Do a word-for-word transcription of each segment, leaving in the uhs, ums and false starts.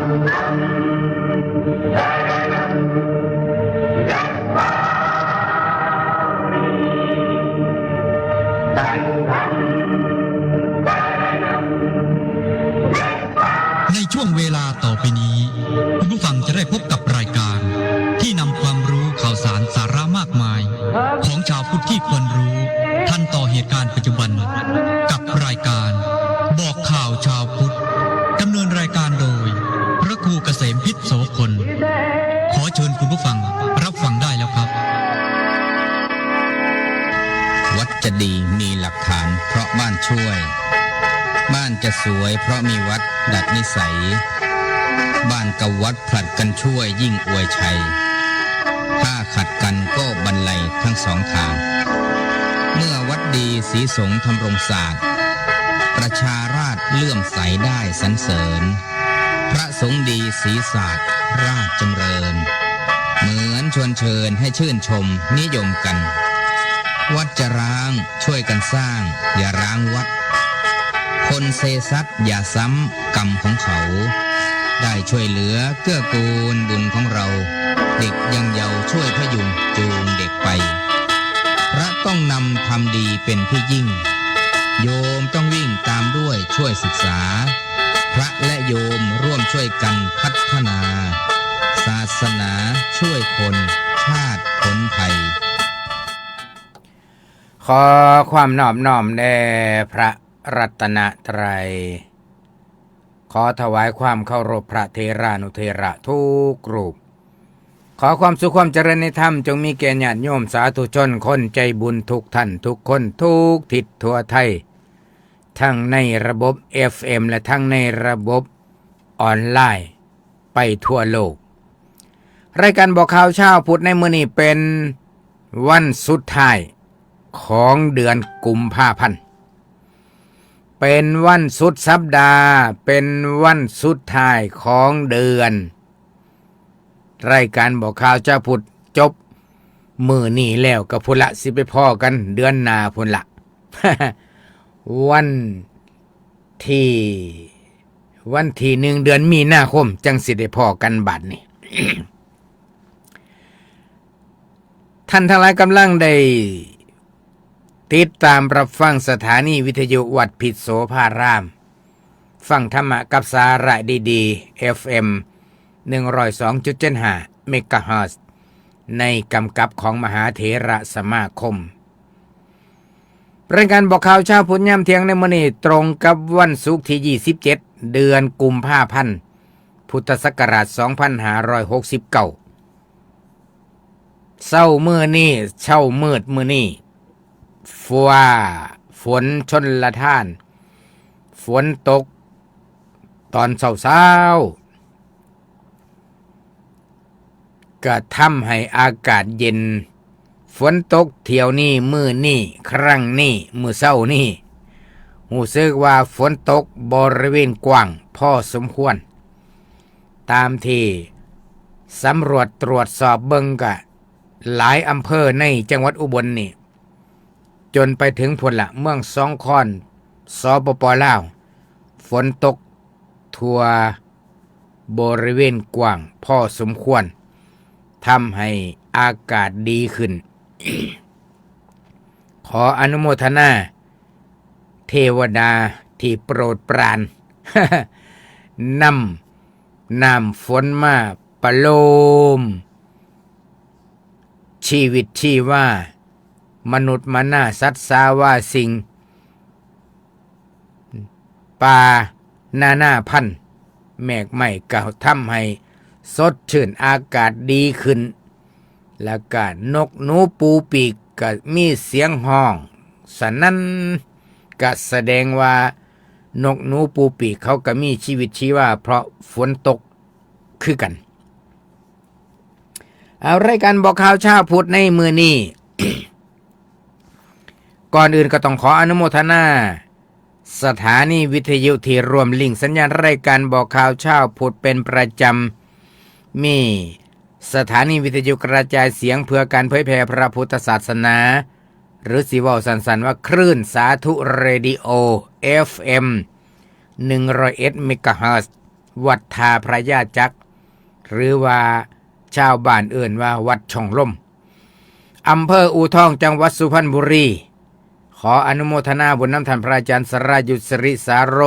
ในช่วงเวลาต่อไปนี้ คุณผู้ฟังจะได้พบกับรายการที่นำความรู้ข่าวสารสาระมากมาย ของชาวพุทธที่ควรรู้ ทันต่อเหตุการณ์ปัจจุบัน กับรายการบอกข่าวชาวพุทธ ดำเนินรายการโดย พระครูเกษมพิษโสพล ขอเชิญคุณผู้ฟังรับฟังได้แล้วครับ วัดจะดีมีหลักฐานเพราะบ้านช่วย บ้านจะสวยเพราะมีวัดดัดนิสัย บ้านกับวัดผลัดกันช่วยยิ่งอวยชัย ถ้าขัดกันก็บันไลทั้งสองทาง เมื่อวัดดีศรีสงฆ์ธำรงศาสตร์ ประชาราษฎร์เลื่อมใสได้สรรเสริญ พระสงฆ์ดีศรีศาสตร์ราชจำเริญ เหมือนชวนเชิญให้ชื่นชมนิยมกัน วัดจะร้างช่วยกันสร้าง อย่าร้างวัด คนเซซัดอย่าซ้ำกรรมของเขา ได้ช่วยเหลือเกื้อกูลบุญของเรา เด็กยังเยาว์ช่วยพยุงจูงเด็กไป พระต้องนำทำดีเป็นที่ยิ่ง โยมต้องวิ่งตามด้วยช่วยศึกษา พระและโยมร่วมช่วยกันพัฒนา ศาสนาช่วยคน ชาติพ้นภัย ขอความนอบน้อมแด่พระรัตนตรัย ขอถวายความเคารพพระเถรานุเถระทุกรูป ขอความสุขความเจริญในธรรมจงมีแก่ญาติโยมสาธุชนคนใจบุญทุกท่านทุกคนทุกทิศทั่วไทย ทั้งในระบบ เอฟเอ็ม และทั้งในระบบออนไลน์ไปทั่วโลก รายการบอกข่าวเช้าพุทธในมื้อนี้เป็นวันสุดท้ายของเดือนกุมภาพันธ์ เป็นวันสุดสัปดาห์ เป็นวันสุดท้ายของเดือน รายการบอกข่าวเช้าพุทธจบมื้อนี้แล้วก็พุ้นละ สิไปพ้อกันเดือนหน้าพุ้นละ วันที่ วันที่หนึ่งเดือนมีนาคมจั่งสิได้พ้อกันบัดนี้ ท่านทั้งหลายกำลังได้ติดตามรับฟังสถานีวิทยุวัดพิษโสภาราม ฟังธรรมะกับสาระดีๆ เอฟเอ็ม หนึ่งร้อยสองจุดเจ็ดห้า เมกะเฮิรตซ์ ในกำกับของมหาเถระสมาคม รายการบอกข่าวเช้าพุทธยามเที่ยงในมื้อนี้ตรงกับวันศุกร์ที่ ยี่สิบเจ็ด เดือนกุมภาพันธ์ พุทธศักราช สองพันห้าร้อยหกสิบเก้า เช้ามื้อนี้ เช้ามืดมื้อนี้ ฟ้าฝนชลทาน ฝนตกตอนเช้าๆ ก็ทำให้อากาศเย็น ฝนตกเที่ยวนี้ มื้อนี้ ครั้งนี้ มื้อเช้านี้ รู้สึกว่าฝนตกบริเวณกว้างพอสมควร ตามที่สำรวจตรวจสอบเบิ่งก็หลายอำเภอในจังหวัดอุบลนี่ จนไปถึงพุ้นละ เมืองสองคอน สปป.ลาว ฝนตกทั่วบริเวณกว้างพอสมควร ทำให้อากาศดีขึ้น ขออนุโมทนา เทวดาที่โปรดปราน นำน้ำฝนมาประโลม ชีวิตชีวา มนุษย์มนาสัตว์สาวาสิ่ง ป่านานาพันธุ์ แมกไม้ก็ทำให้สดชื่น อากาศดีขึ้น แล้วก็นกหนูปูปีกก็มีเสียงฮ้องสนั่น ก็แสดงว่านกหนูปูปีกเขาก็มีชีวิตชีวา เพราะฝนตกคือกัน เอา รายการบอกข่าวเช้าพุทธในมื้อนี้ ก่อนอื่นก็ต้องขออนุโมทนา สถานีวิทยุที่ร่วมลิงก์สัญญาณรายการบอกข่าวเช้าพุทธเป็นประจำ มีสถานีวิทยุกระจายเสียงเพื่อการเผยแผ่พระพุทธศาสนา หรือสิเว้าสั้นๆว่าคลื่นสาธุเรดิโอ เอฟเอ็ม หนึ่งร้อยเอ็ด เมกะเฮิรตซ์ วัดท่าพระยาจักร หรือว่าชาวบ้านเอิ้นว่าวัดช่องลม อำเภออู่ทอง จังหวัดสุพรรณบุรี ขออนุโมทนาบุญนำท่านพระอาจารย์สรายุทธ สิริสาโร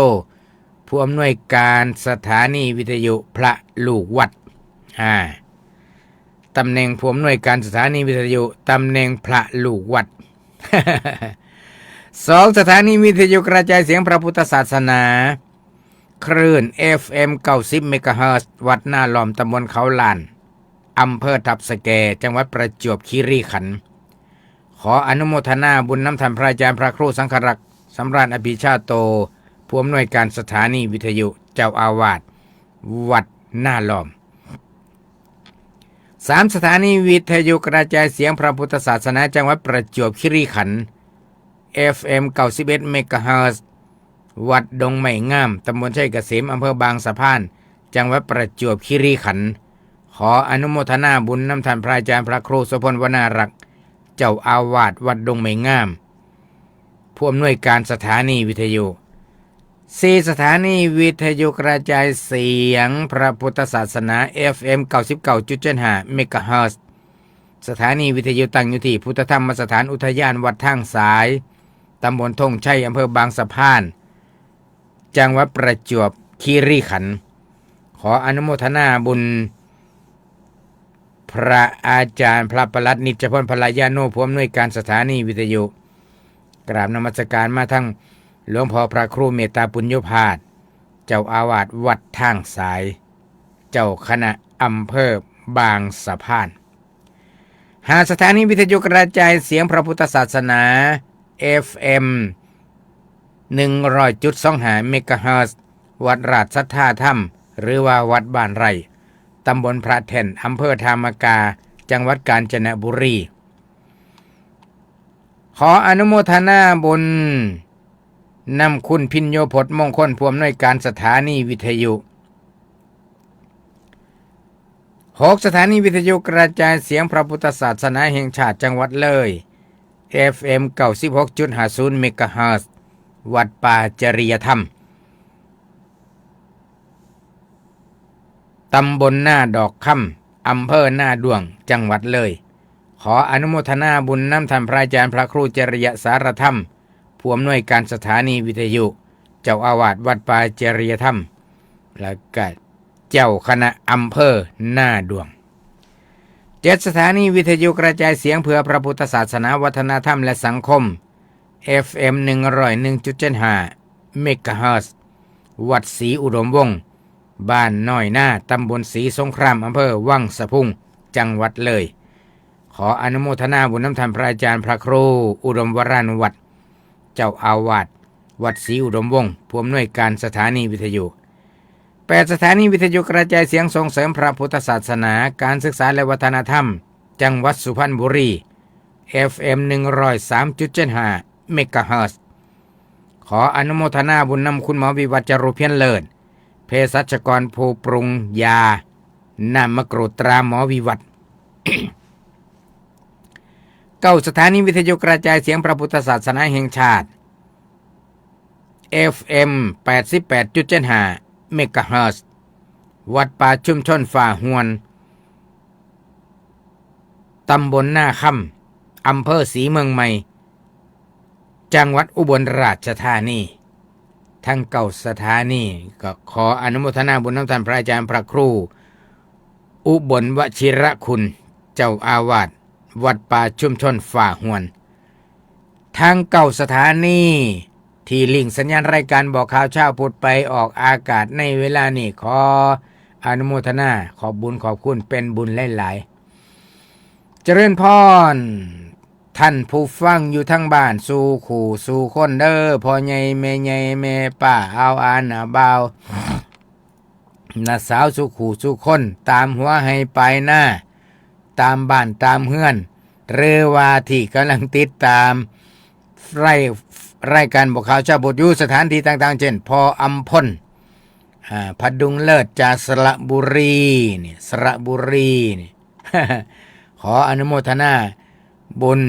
ผู้อำนวยการสถานีวิทยุพระลูกวัด อ่า ตำแหน่งผู้อำนวยการสถานีวิทยุ ตำแหน่งพระลูกวัด สอง สถานีวิทยุกระจายเสียงพระพุทธศาสนา คลื่น เอฟเอ็ม เก้าสิบ เมกะเฮิรตซ์ วัดนาล้อม ตำบลเขาล้าน อำเภอทับสะแก จังหวัดประจวบคีรีขันธ์ ขออนุโมทนาบุญนำท่านพระอาจารย์พระครูสังฆรักษ์ สำราญอภิชาโต ผู้อำนวยการสถานีวิทยุ เจ้าอาวาสวัดนาล้อม สาม สถานีวิทยุกระจายเสียงพระพุทธศาสนาจังหวัดประจวบคีรีขันธ์ เอฟเอ็ม เก้าสิบเอ็ด เมกะเฮิรตซ์ วัดดงไม้งาม ตำบลชัยเกษม อำเภอบางสะพาน จังหวัดประจวบคีรีขันธ์ ขออนุโมทนาบุญนำท่านพระอาจารย์พระครูโสพล วนารักษ์ เจ้าอาวาสวัดดงไม้งาม ผู้อำนวยการสถานีวิทยุ สี่ สถานีวิทยุกระจายเสียงพระพุทธศาสนา เอฟเอ็ม เก้าสิบเก้าจุดเจ็ดห้า เมกะเฮิรตซ์ สถานีวิทยุตั้งอยู่ที่พุทธธรรมสถานอุทยานวัดทางสาย ตำบลธงชัย อำเภอบางสะพาน จังหวัดประจวบคีรีขันธ์ ขออนุโมทนาบุญ พระอาจารย์พระปลัดนิจพล พลายาโน ผู้อำนวยการสถานีวิทยุ กราบนมัสการมาทั้งหลวงพ่อพระครูเมตตาปุญญพาส เจ้าอาวาสวัดทางสาย เจ้าคณะอำเภอบางสะพาน ห้า สถานีวิทยุกระจายเสียงพระพุทธศาสนา เอฟเอ็ม หนึ่งร้อยจุดสองห้า เมกะเฮิรตซ์ วัดราชสัทธาธรรม หรือว่าวัดบ้านไร่ ตำบลพระแท่น อำเภอธามกา จังหวัดกาญจนบุรี ขออนุโมทนาบุญนำคุณพิญโยพจน์มงคล ผู้อำนวยการสถานีวิทยุ หก สถานีวิทยุกระจายเสียงพระพุทธศาสนาแห่งชาติจังหวัดเลย เอฟเอ็ม เก้าสิบหกจุดห้าศูนย์ เมกะเฮิรตซ์ วัดป่าจริยธรรม ตำบลนาดอกคำ อำเภอนาด้วง จังหวัดเลย ขออนุโมทนาบุญนำท่านพระอาจารย์พระครูจริยสารธรรม ผู้อำนวยการสถานีวิทยุ เจ้าอาวาสวัดป่าจริยธรรม และก็เจ้าคณะอำเภอนาด้วง เจ็ด สถานีวิทยุกระจายเสียงเพื่อพระพุทธศาสนา วัฒนธรรมและสังคม เอฟเอ็ม หนึ่งร้อยหนึ่งจุดเจ็ดห้า เมกะเฮิรตซ์ วัดศรีอุดมวงศ์ บ้านน้อยนา ตำบลศรีสงคราม อำเภอวังสะพุง จังหวัดเลย ขออนุโมทนาบุญนำท่านพระอาจารย์พระครูอุดมวรานุวัฒน์ เจ้าอาวาสวัดศรีอุดมวงศ์ ผู้อำนวยการสถานีวิทยุ แปด สถานีวิทยุกระจายเสียงส่งเสริมพระพุทธศาสนา การศึกษาและวัฒนธรรม จังหวัดสุพรรณบุรี เอฟเอ็ม หนึ่งร้อยสามจุดเจ็ดห้า เมกะเฮิรตซ์ ขออนุโมทนาบุญนำคุณหมอวิวัฒน์ จารุเพียรเลิศ เภสัชกรผู้ปรุงยา น้ำมะกรูดตราหมอวิวัฒน์ เก้า สถานีวิทยุกระจายเสียงพระพุทธศาสนาแห่งชาติ เอฟเอ็ม แปดสิบแปดจุดเจ็ดห้า เมกะเฮิรตซ์ วัดป่าชุมชนฝ่าหวน ตำบลนาคำ อำเภอศรีเมืองใหม่ จังหวัดอุบลราชธานี ทั้งเก้าสถานี ก็ขออนุโมทนาบุญนำท่านพระอาจารย์พระครู อุบลวชิรคุณ เจ้าอาวาสวัดป่าชุมชนฝ่าหวน ทั้งเก้าสถานี ที่ลิงก์สัญญาณรายการบอกข่าวเช้าพุทธไปออกอากาศในเวลานี้ ขออนุโมทนา ขอบบุญขอบคุณ เป็นบุญหลายๆ เจริญพร ท่านผู้ฟังอยู่ทางบ้านสู่คู่สู่คนเด้อ พ่อใหญ่แม่ใหญ่แม่ป้า อาวอาหน้าบ่าว น้าสาวสู่คู่สู่คน ตามหัวไฮ่ปลายนา ตามบ้านตามเฮือน หรือว่าที่กำลังติดตามราย รายการบอกข่าวเช้าพุทธอยู่สถานที่ต่างๆ เช่น พออำพล อ่า พดุงเลิศจากสระบุรีนี่ สระบุรีนี่ ขออนุโมทนาบุญ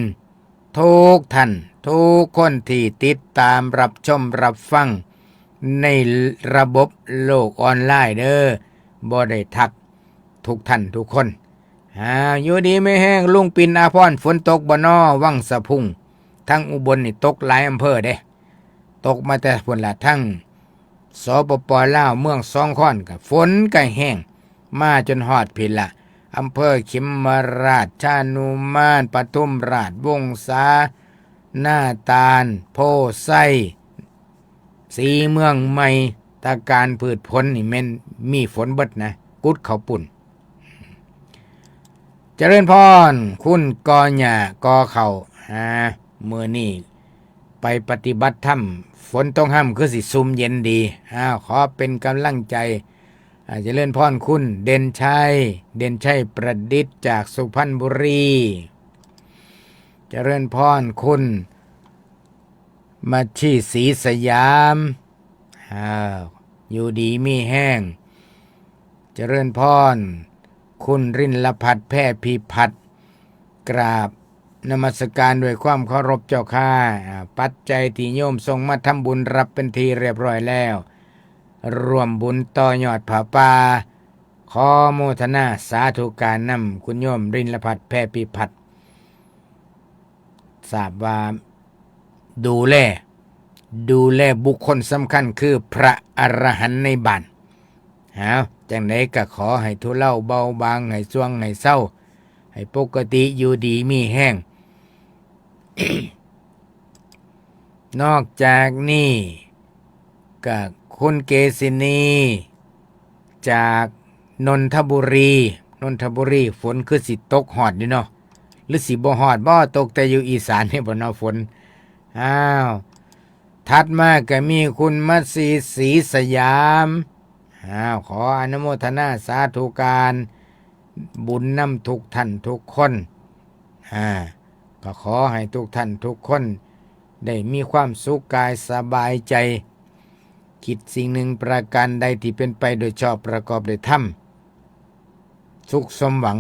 ทุกท่าน ทุกคนที่ติดตามรับชมรับฟัง ในระบบโลกออนไลน์เด้อ บ่ได้ทักทุกท่านทุกคน อ่า อยู่ดีมีแฮง ลุงปิ่นอาภรณ์ ฝนตกบ่น้อ วังสะพุง ทั้งอุบลนี่ตกหลายอำเภอเด้ ตกมาแต่พุ้นละ ทั้ง สปป ลาว เมืองสองคอน ก็ฝนก็แฮง มาจนฮอดพี้ละ อำเภอเขมราช ชานุมาน ปทุมราช วงศา นาตาล โพธิ์ไซ ศรีเมืองใหม่ ตะการพืชผลนี่แม่นมีฝนเบิดนะ กุดเขาวปุ้น เจริญพร คุณกอหญ้ากอเขาว อ่า มื้อนี้ไปปฏิบัติธรรม ฝนตกฮ่ำคือสิซุ่มเย็นดี อ้าว ขอเป็นกำลังใจ อ่า เจริญพรคุณเด่นชัย เด่นชัยประดิษฐ์จากสุพรรณบุรี เจริญพรคุณมัชชีศรีสยาม อ้าว อยู่ดีมีแฮง เจริญพร คุณรินลพัฒน์ แพร่พิพัฒน์ กราบนมัสการด้วยความเคารพเจ้าค่ะ อ่า ปัจจัยที่โยมส่งมาทำบุญรับเป็นที่เรียบร้อยแล้ว ร่วมบุญต่อยอดผ้าป่า ขอโมทนาสาธุการนำคุณโยมรินลพัฒน์ แพร่พิพัฒน์ ทราบว่าดูแล ดูแลบุคคลสำคัญคือพระอรหันต์ในบ้าน เอา จั่งใดก็ขอให้ทุเลาเบาบาง ให้ซ่วงให้เซา ให้ปกติอยู่ดีมีแฮง นอกจากนี้ก็คุณเกษินี จากนนทบุรี นนทบุรี ฝนคือสิตกฮอดอยู่เนาะ หรือสิบ่ฮอดบ่ ตกแต่อยู่อีสานนี่บ่เนาะฝน อ้าว ถัดมาก็มีคุณมัตสีศรีสยาม อ้าว ขออนุโมทนาสาธุการบุญนำทุกท่านทุกคน อ่า ก็ขอให้ทุกท่านทุกคน ได้มีความสุขกายสบายใจ คิดสิ่งหนึ่งประการใดที่เป็นไปโดยชอบประกอบโดยธรรม สุขสมหวัง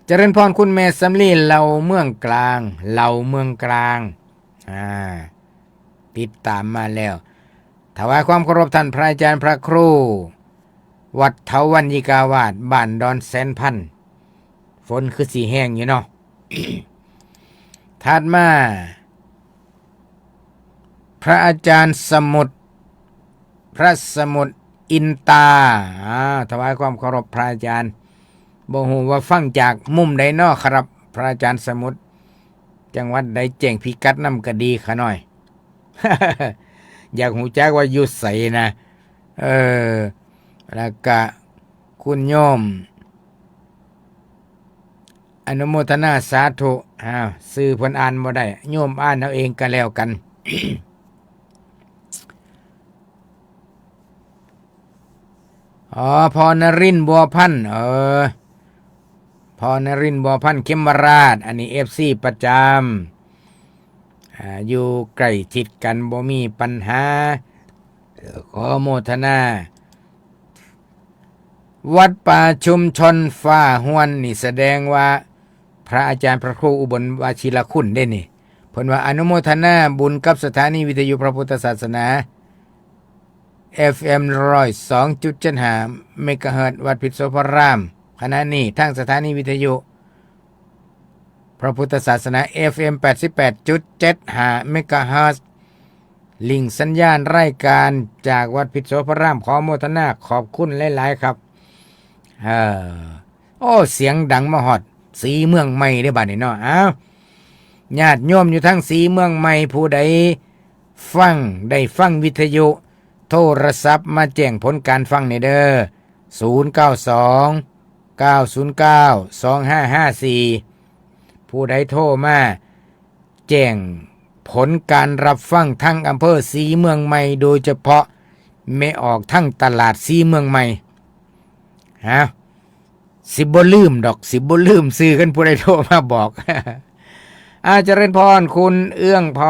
เจริญพรคุณแม่สำลี เหล่าเมืองกลาง เหล่าเมืองกลาง อ่า ติดตามมาแล้ว ถวายความเคารพท่านพระอาจารย์พระครู วัดเถาวัลย์ยิกาวาส บ้านดอนแสนพัน ฝนคือสิแฮงอยู่เนาะ ถัดมา พระอาจารย์สมุทร พระสมุทรอินตา อ่า ถวายความเคารพพระอาจารย์ บ่ฮู้ว่าฟังจากมุมใดเนาะครับ พระอาจารย์สมุทร จังหวัดใดแจ้งพิกัดนำก็ดีขาน้อย อยากฮู้จักว่าอยู่ไสนะ เออ แล้วก็คุณโยม อนุโมทนาสาธุ อ้าว ชื่อเพิ่นอ่านบ่ได้ โยมอ่านเอาเองก็แล้วกัน อ๋อ พรนรินทร์ บัวพันธ์ เออ พรนรินทร์ บัวพันธ์ เขมราช อันนี้ เอฟซี ประจำ อ่า อยู่ใกล้ชิดกัน บ่มีปัญหา ขอโมทนา วัดป่าชุมชนฟ้าห้วนนี่แสดงว่า พระอาจารย์พระครูอุบลวชิรคุณเด้นี่ เพิ่นว่าอนุโมทนาบุญกับสถานีวิทยุพระพุทธศาสนา เอฟเอ็ม ร้อยสองจุดเจ็ดห้า เมกะเฮิรตซ์ วัดพิษโสภาราม ขณะนี้ทางสถานีวิทยุ พระพุทธศาสนา เอฟเอ็ม แปดสิบแปดจุดเจ็ดห้า เมกะเฮิรตซ์ ลิงก์สัญญาณรายการจากวัดพิษโสภาราม ขอโมทนาขอบคุณหลายๆ ครับ เออ โอ้ เสียงดังมาฮอดศรีเมืองใหม่เด้บัดนี้เนาะ อ้าว ญาติโยมอยู่ทางศรีเมืองใหม่ ผู้ใดฟัง ได้ฟังวิทยุ โทรศัพท์มาแจ้งผลการฟังแหน่เด้อ ศูนย์เก้าสอง เก้าศูนย์เก้า สองห้าห้าสี่ ผู้ใดโทรมา แจ้งผลการรับฟังทั้งอำเภอศรีเมืองใหม่ โดยเฉพาะแม่ออกทั้งตลาดศรีเมืองใหม่ ฮะ สิบ่ลืมดอก สิบ่ลืมชื่อคันผู้ใดโทรมาบอก อาเจริญพร คุณเอื้องพ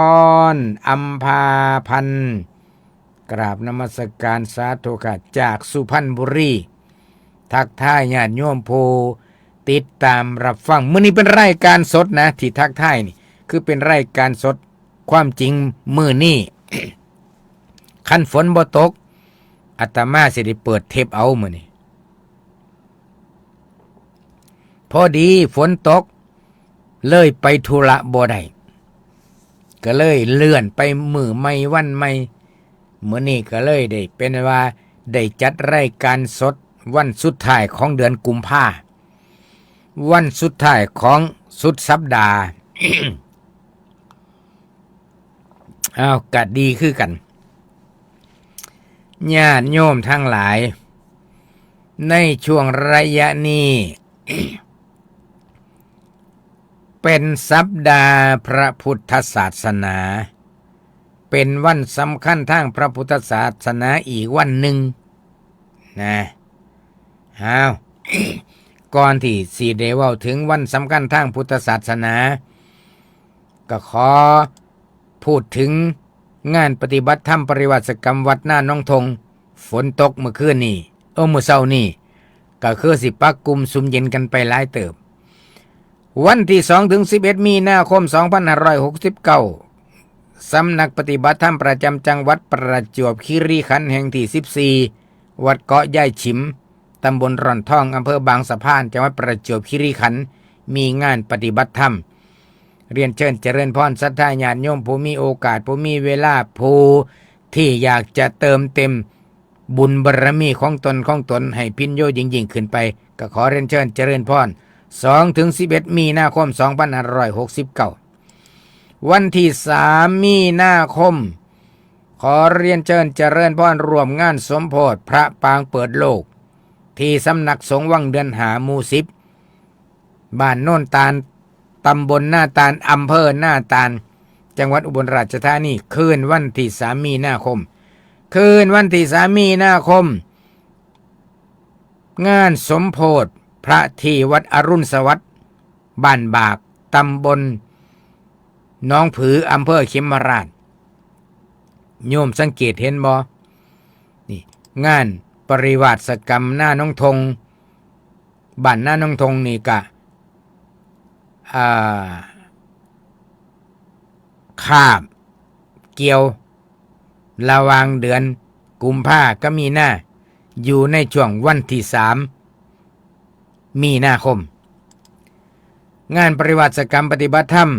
ร อัมพาพันธ์ กราบนมัสการสาธุค่ะ จากสุพรรณบุรี ทักทายญาติโยมผู้ติดตามรับฟัง มื้อนี้เป็นรายการสดนะ ที่ทักทายนี่ คือเป็นรายการสด ความจริงมื้อนี้ คันฝนบ่ตก อาตมาสิได้เปิดเทปเอามื้อนี้ พอดีฝนตก เลยไปธุระบ่ได้ ก็เลยเลื่อนไปมื้อใหม่วันใหม่ มื้อนี้ก็เลยได้เป็นว่าได้จัดรายการสดวันสุดท้ายของเดือนกุมภา วันสุดท้ายของสุดสัปดาห์ อ้าว ก็ดีคือกัน ญาติโยมทั้งหลาย ในช่วงระยะนี้ เป็นสัปดาห์พระพุทธศาสนา เป็นวันสำคัญทางพระพุทธศาสนาอีกวันหนึ่งนะ อ้าว ก่อนที่สิได้เว้าถึงวันสำคัญทางพุทธศาสนา ก็ขอพูดถึงงานปฏิบัติธรรมปริวาสกรรมวัดนาหนองทง ฝนตกเมื่อคืนนี้ เออ มื้อเช้านี้ ก็คือสิปะกุมซุ่มเย็นกันไปหลายเติบ วันที่สองถึงสิบเอ็ดมีนาคมสองพันห้าร้อยหกสิบเก้า สำนักปฏิบัติธรรมประจำจังหวัดประจวบคีรีขันธ์แห่งที่สิบสี่ วัดเกาะยายฉิม ตำบลร่อนทอง อำเภอบางสะพาน จังหวัดประจวบคีรีขันธ์ มีงานปฏิบัติธรรม เรียนเชิญเจริญพรศรัทธาญาติโยมผู้มีโอกาส ผู้มีเวลา ผู้ที่อยากจะเติมเต็มบุญบารมีของตนของตนให้พินโยยิ่งๆขึ้นไป ก็ขอเรียนเชิญเจริญพร สองถึงสิบเอ็ดมีนาคมสองพันห้าร้อยหกสิบเก้า วันที่สามมีนาคม ขอเรียนเชิญเจริญพรร่วมงานสมโภชพระปางเปิดโลก ที่สำนักสงฆ์วังเดือนห้า หมู่สิบ บ้านโนนตาล ตำบลนาตาล อำเภอนาตาล จังหวัดอุบลราชธานี คืนวันที่สามมีนาคม คืนวันที่สามมีนาคม งานสมโภชพระที่วัดอรุณสวัสดิ์ บ้านบาก ตำบลหนองผือ อำเภอเขมราฐ โยมสังเกตเห็นบ่ นี่ งานปริวาสกรรมนาหนองทง บ้านนาหนองทงนี่ก็ อ่า คาบเกี่ยวระหว่างเดือนกุมภากับมีนา อยู่ในช่วงวันที่สามมีนาคม งานปริวาสกรรมปฏิบัติธรรม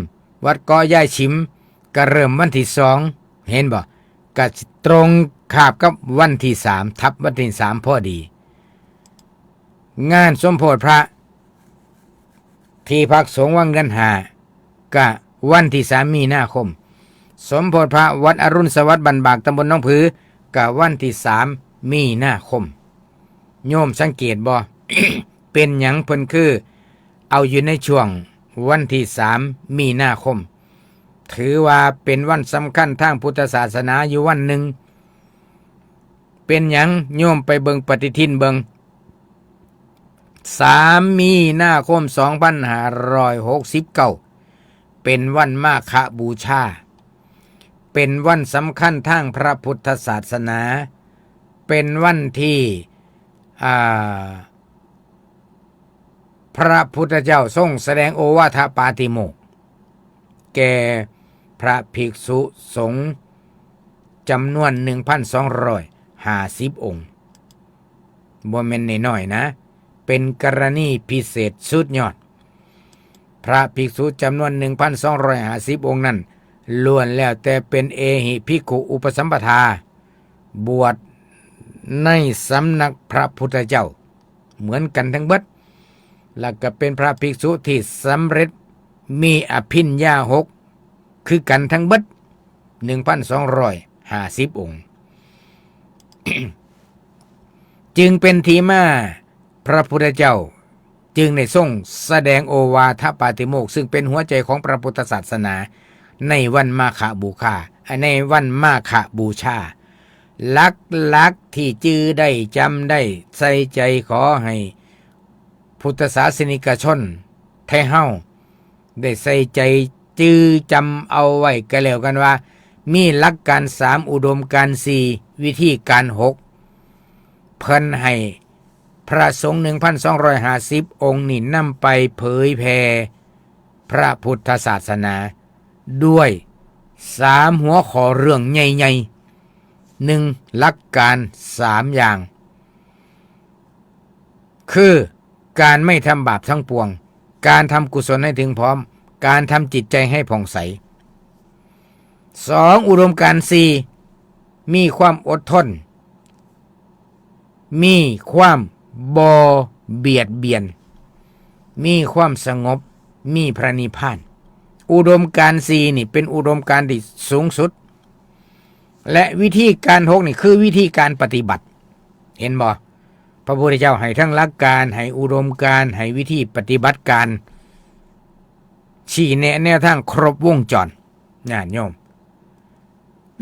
วัดเกาะยายฉิม ก็เริ่มวันที่สอง เห็นบ่ ก็ตรงคาบกับวันที่สาม ทับวันที่สามพอดี งานสมโภชพระ ที่พักสงฆ์วังเดือนห้า ก็วันที่สามมีนาคม สมโภชพระวัดอรุณสวัสดิ์บ้านบาก ตำบลหนองผือ ก็วันที่สามมีนาคม โยมสังเกตบ่ เป็นหยังเพิ่นคือเอาอยู่ในช่วงวันที่สามมีนาคม ถือว่าเป็นวันสำคัญทางพุทธศาสนาอยู่วันหนึ่ง เป็นหยัง โยมไปเบิ่งปฏิทินเบิ่ง สามมีนาคมสองพันห้าร้อยหกสิบเก้า เป็นวันมาฆบูชา เป็นวันสำคัญทางพระพุทธศาสนา เป็นวันที่ อ่า พระพุทธเจ้าทรงแสดงโอวาทปาติโมกข์ แก่พระภิกษุสงฆ์จำนวนหนึ่งพันสองร้อยห้าสิบองค์ บ่แม่นน้อยๆนะ เป็นกรณีพิเศษสุดยอด พระภิกษุจำนวนหนึ่งพันสองร้อยห้าสิบองค์นั้น ล้วนแล้วแต่เป็นเอหิภิกขุอุปสัมปทา บวชในสำนักพระพุทธเจ้า เหมือนกันทั้งเบิด แล้วก็เป็นพระภิกษุที่สำเร็จมีอภิญญาหก คือกันทั้งเบิด หนึ่งพันสองร้อยห้าสิบองค์ จึงเป็นที่มาพระพุทธเจ้าจึงได้ทรงแสดงโอวาทปาติโมกข์ ซึ่งเป็นหัวใจของพระพุทธศาสนา ในวันมาฆบูชา ในวันมาฆบูชา หลักๆที่จื่อได้จำได้ใส่ใจ ขอให้พุทธศาสนิกชนไทยเฮาได้ใส่ใจจื่อจำเอาไว้ก็แล้วกันว่า มีหลักการสาม อุดมการณ์สี่ วิธีการหก เพิ่นให้พระสงฆ์หนึ่งพันสองร้อยห้าสิบองค์นี่นำไปเผยแผ่พระพุทธศาสนา ด้วยสามหัวข้อเรื่องใหญ่ หนึ่ง หลักการสามอย่าง คือการไม่ทำบาปทั้งปวง การทำกุศลให้ถึงพร้อม การทำจิตใจให้ผ่องใส สอง อุดมการณ์สี่ มีความอดทน มีความบ่เบียดเบียน มีความสงบ มีพระนิพพาน อุดมการณ์สี่นี่เป็นอุดมการณ์ที่สูงสุด และวิธีการหกนี่คือวิธีการปฏิบัติ เห็นบ่ พระพุทธเจ้าให้ทั้งหลักการ ให้อุดมการณ์ ให้วิธีปฏิบัติการ ชี้แนะแนวทางครบวงจร ญาติโยม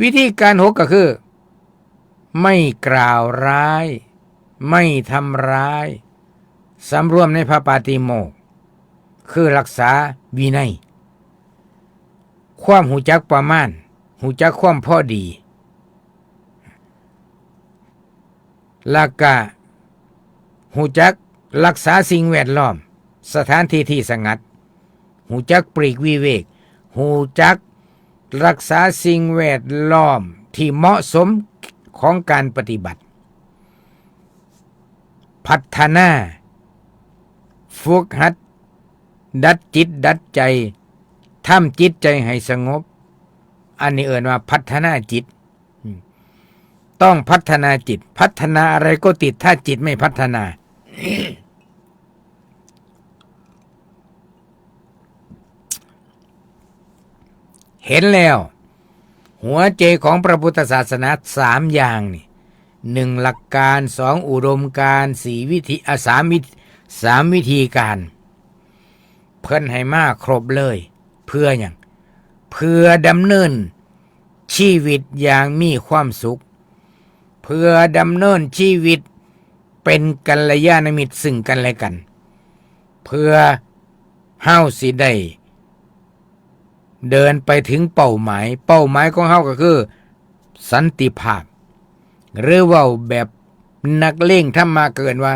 วิธีการหกก็คือ ไม่กล่าวร้าย ไม่ทำร้าย สำรวมในพระปาฏิโมกข์ คือรักษาวินัย ความรู้จักประมาณ รู้จักความพอดี แล้วก็รู้จักรักษาสิ่งแวดล้อม สถานที่ที่สงัด รู้จักปลีกวิเวก รู้จักรักษาสิ่งแวดล้อมที่เหมาะสมของการปฏิบัติ พัฒนา ฝึกหัด ดัดจิตดัดใจ ทำจิตใจให้สงบ อันนี้เอิ้นว่าพัฒนาจิต อืม ต้องพัฒนาจิต พัฒนาอะไรก็ติด ถ้าจิตไม่พัฒนา เห็นแล้ว หัวใจของพระพุทธศาสนาสามอย่างนี่ หนึ่ง หลักการ สอง อุดมการณ์ สี่ วิธี อ่ะ สาม วิ สาม วิธีการ เพิ่นให้มาครบเลย เพื่อหยัง เพื่อดำเนินชีวิตอย่างมีความสุข เพื่อดำเนินชีวิตเป็นกัลยาณมิตรซึ่งกันและกัน เพื่อเฮาสิได้เดินไปถึงเป้าหมาย เป้าหมายของเฮาก็คือสันติภาพ หรือเว้าแบบนักเลงธรรมะก็เอิ้นว่า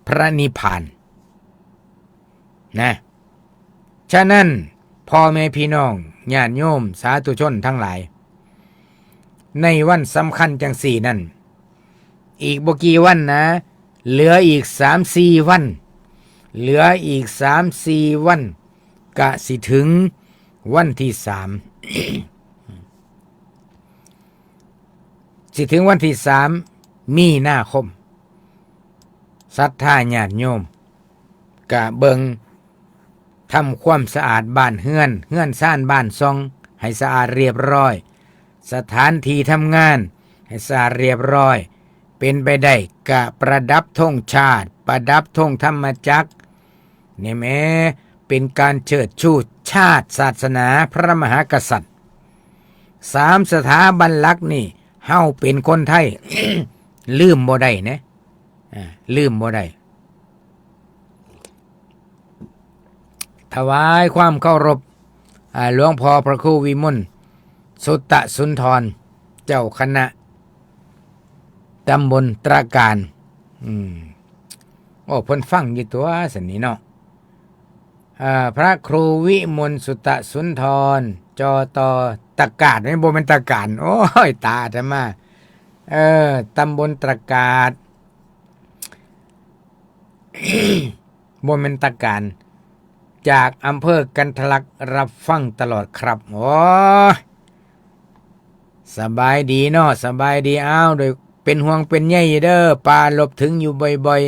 พระนิพพาน นะ ฉะนั้นพ่อแม่พี่น้องญาติโยมสาธุชนทั้งหลาย ในวันสำคัญจังสี่นั่น อีกบ่กี่วันนะ เหลืออีกสามสี่วัน เหลืออีกสามสี่วัน กะสิถึงวันที่สาม สิถึงวันที่สามมีนาคม ศรัทธาญาติโยม กะเบิ่งทำความสะอาดบ้านเฮือน เฮือนซานบ้านซอง ให้สะอาดเรียบร้อย สถานที่ทำงาน ให้สะอาดเรียบร้อย เป็นไปได้กะประดับธงชาติ ประดับธงธรรมจักร นี่แหม เป็นการเชิดชูชาติศาสนาพระมหากษัตริย์ สามสถาบันหลักนี่ เฮาเป็นคนไทย ลืมบ่ได้นะ อ่า ลืมบ่ได้ ถวายความเคารพ อ่า หลวงพ่อพระครูวิมลสุตตสุนทร เจ้าคณะตำบลตระการ อืม โอ้ เพิ่นฟังอยู่ตัวสันนี้เนาะ อ่า พระครูวิมลสุตตสุนทร จอตอ ตะกาด นี่บ่แม่นตะการ โอ้ย ตาอาตมา เออ ตำบลตระกาด บ่แม่นตะการ จากอำเภอกันทะลัก รับฟังตลอดครับ โอ้ย สบายดีเนาะ สบายดี อ้าว โดยเป็นห่วงเป็นใยเด้อ ปารภถึงอยู่บ่อย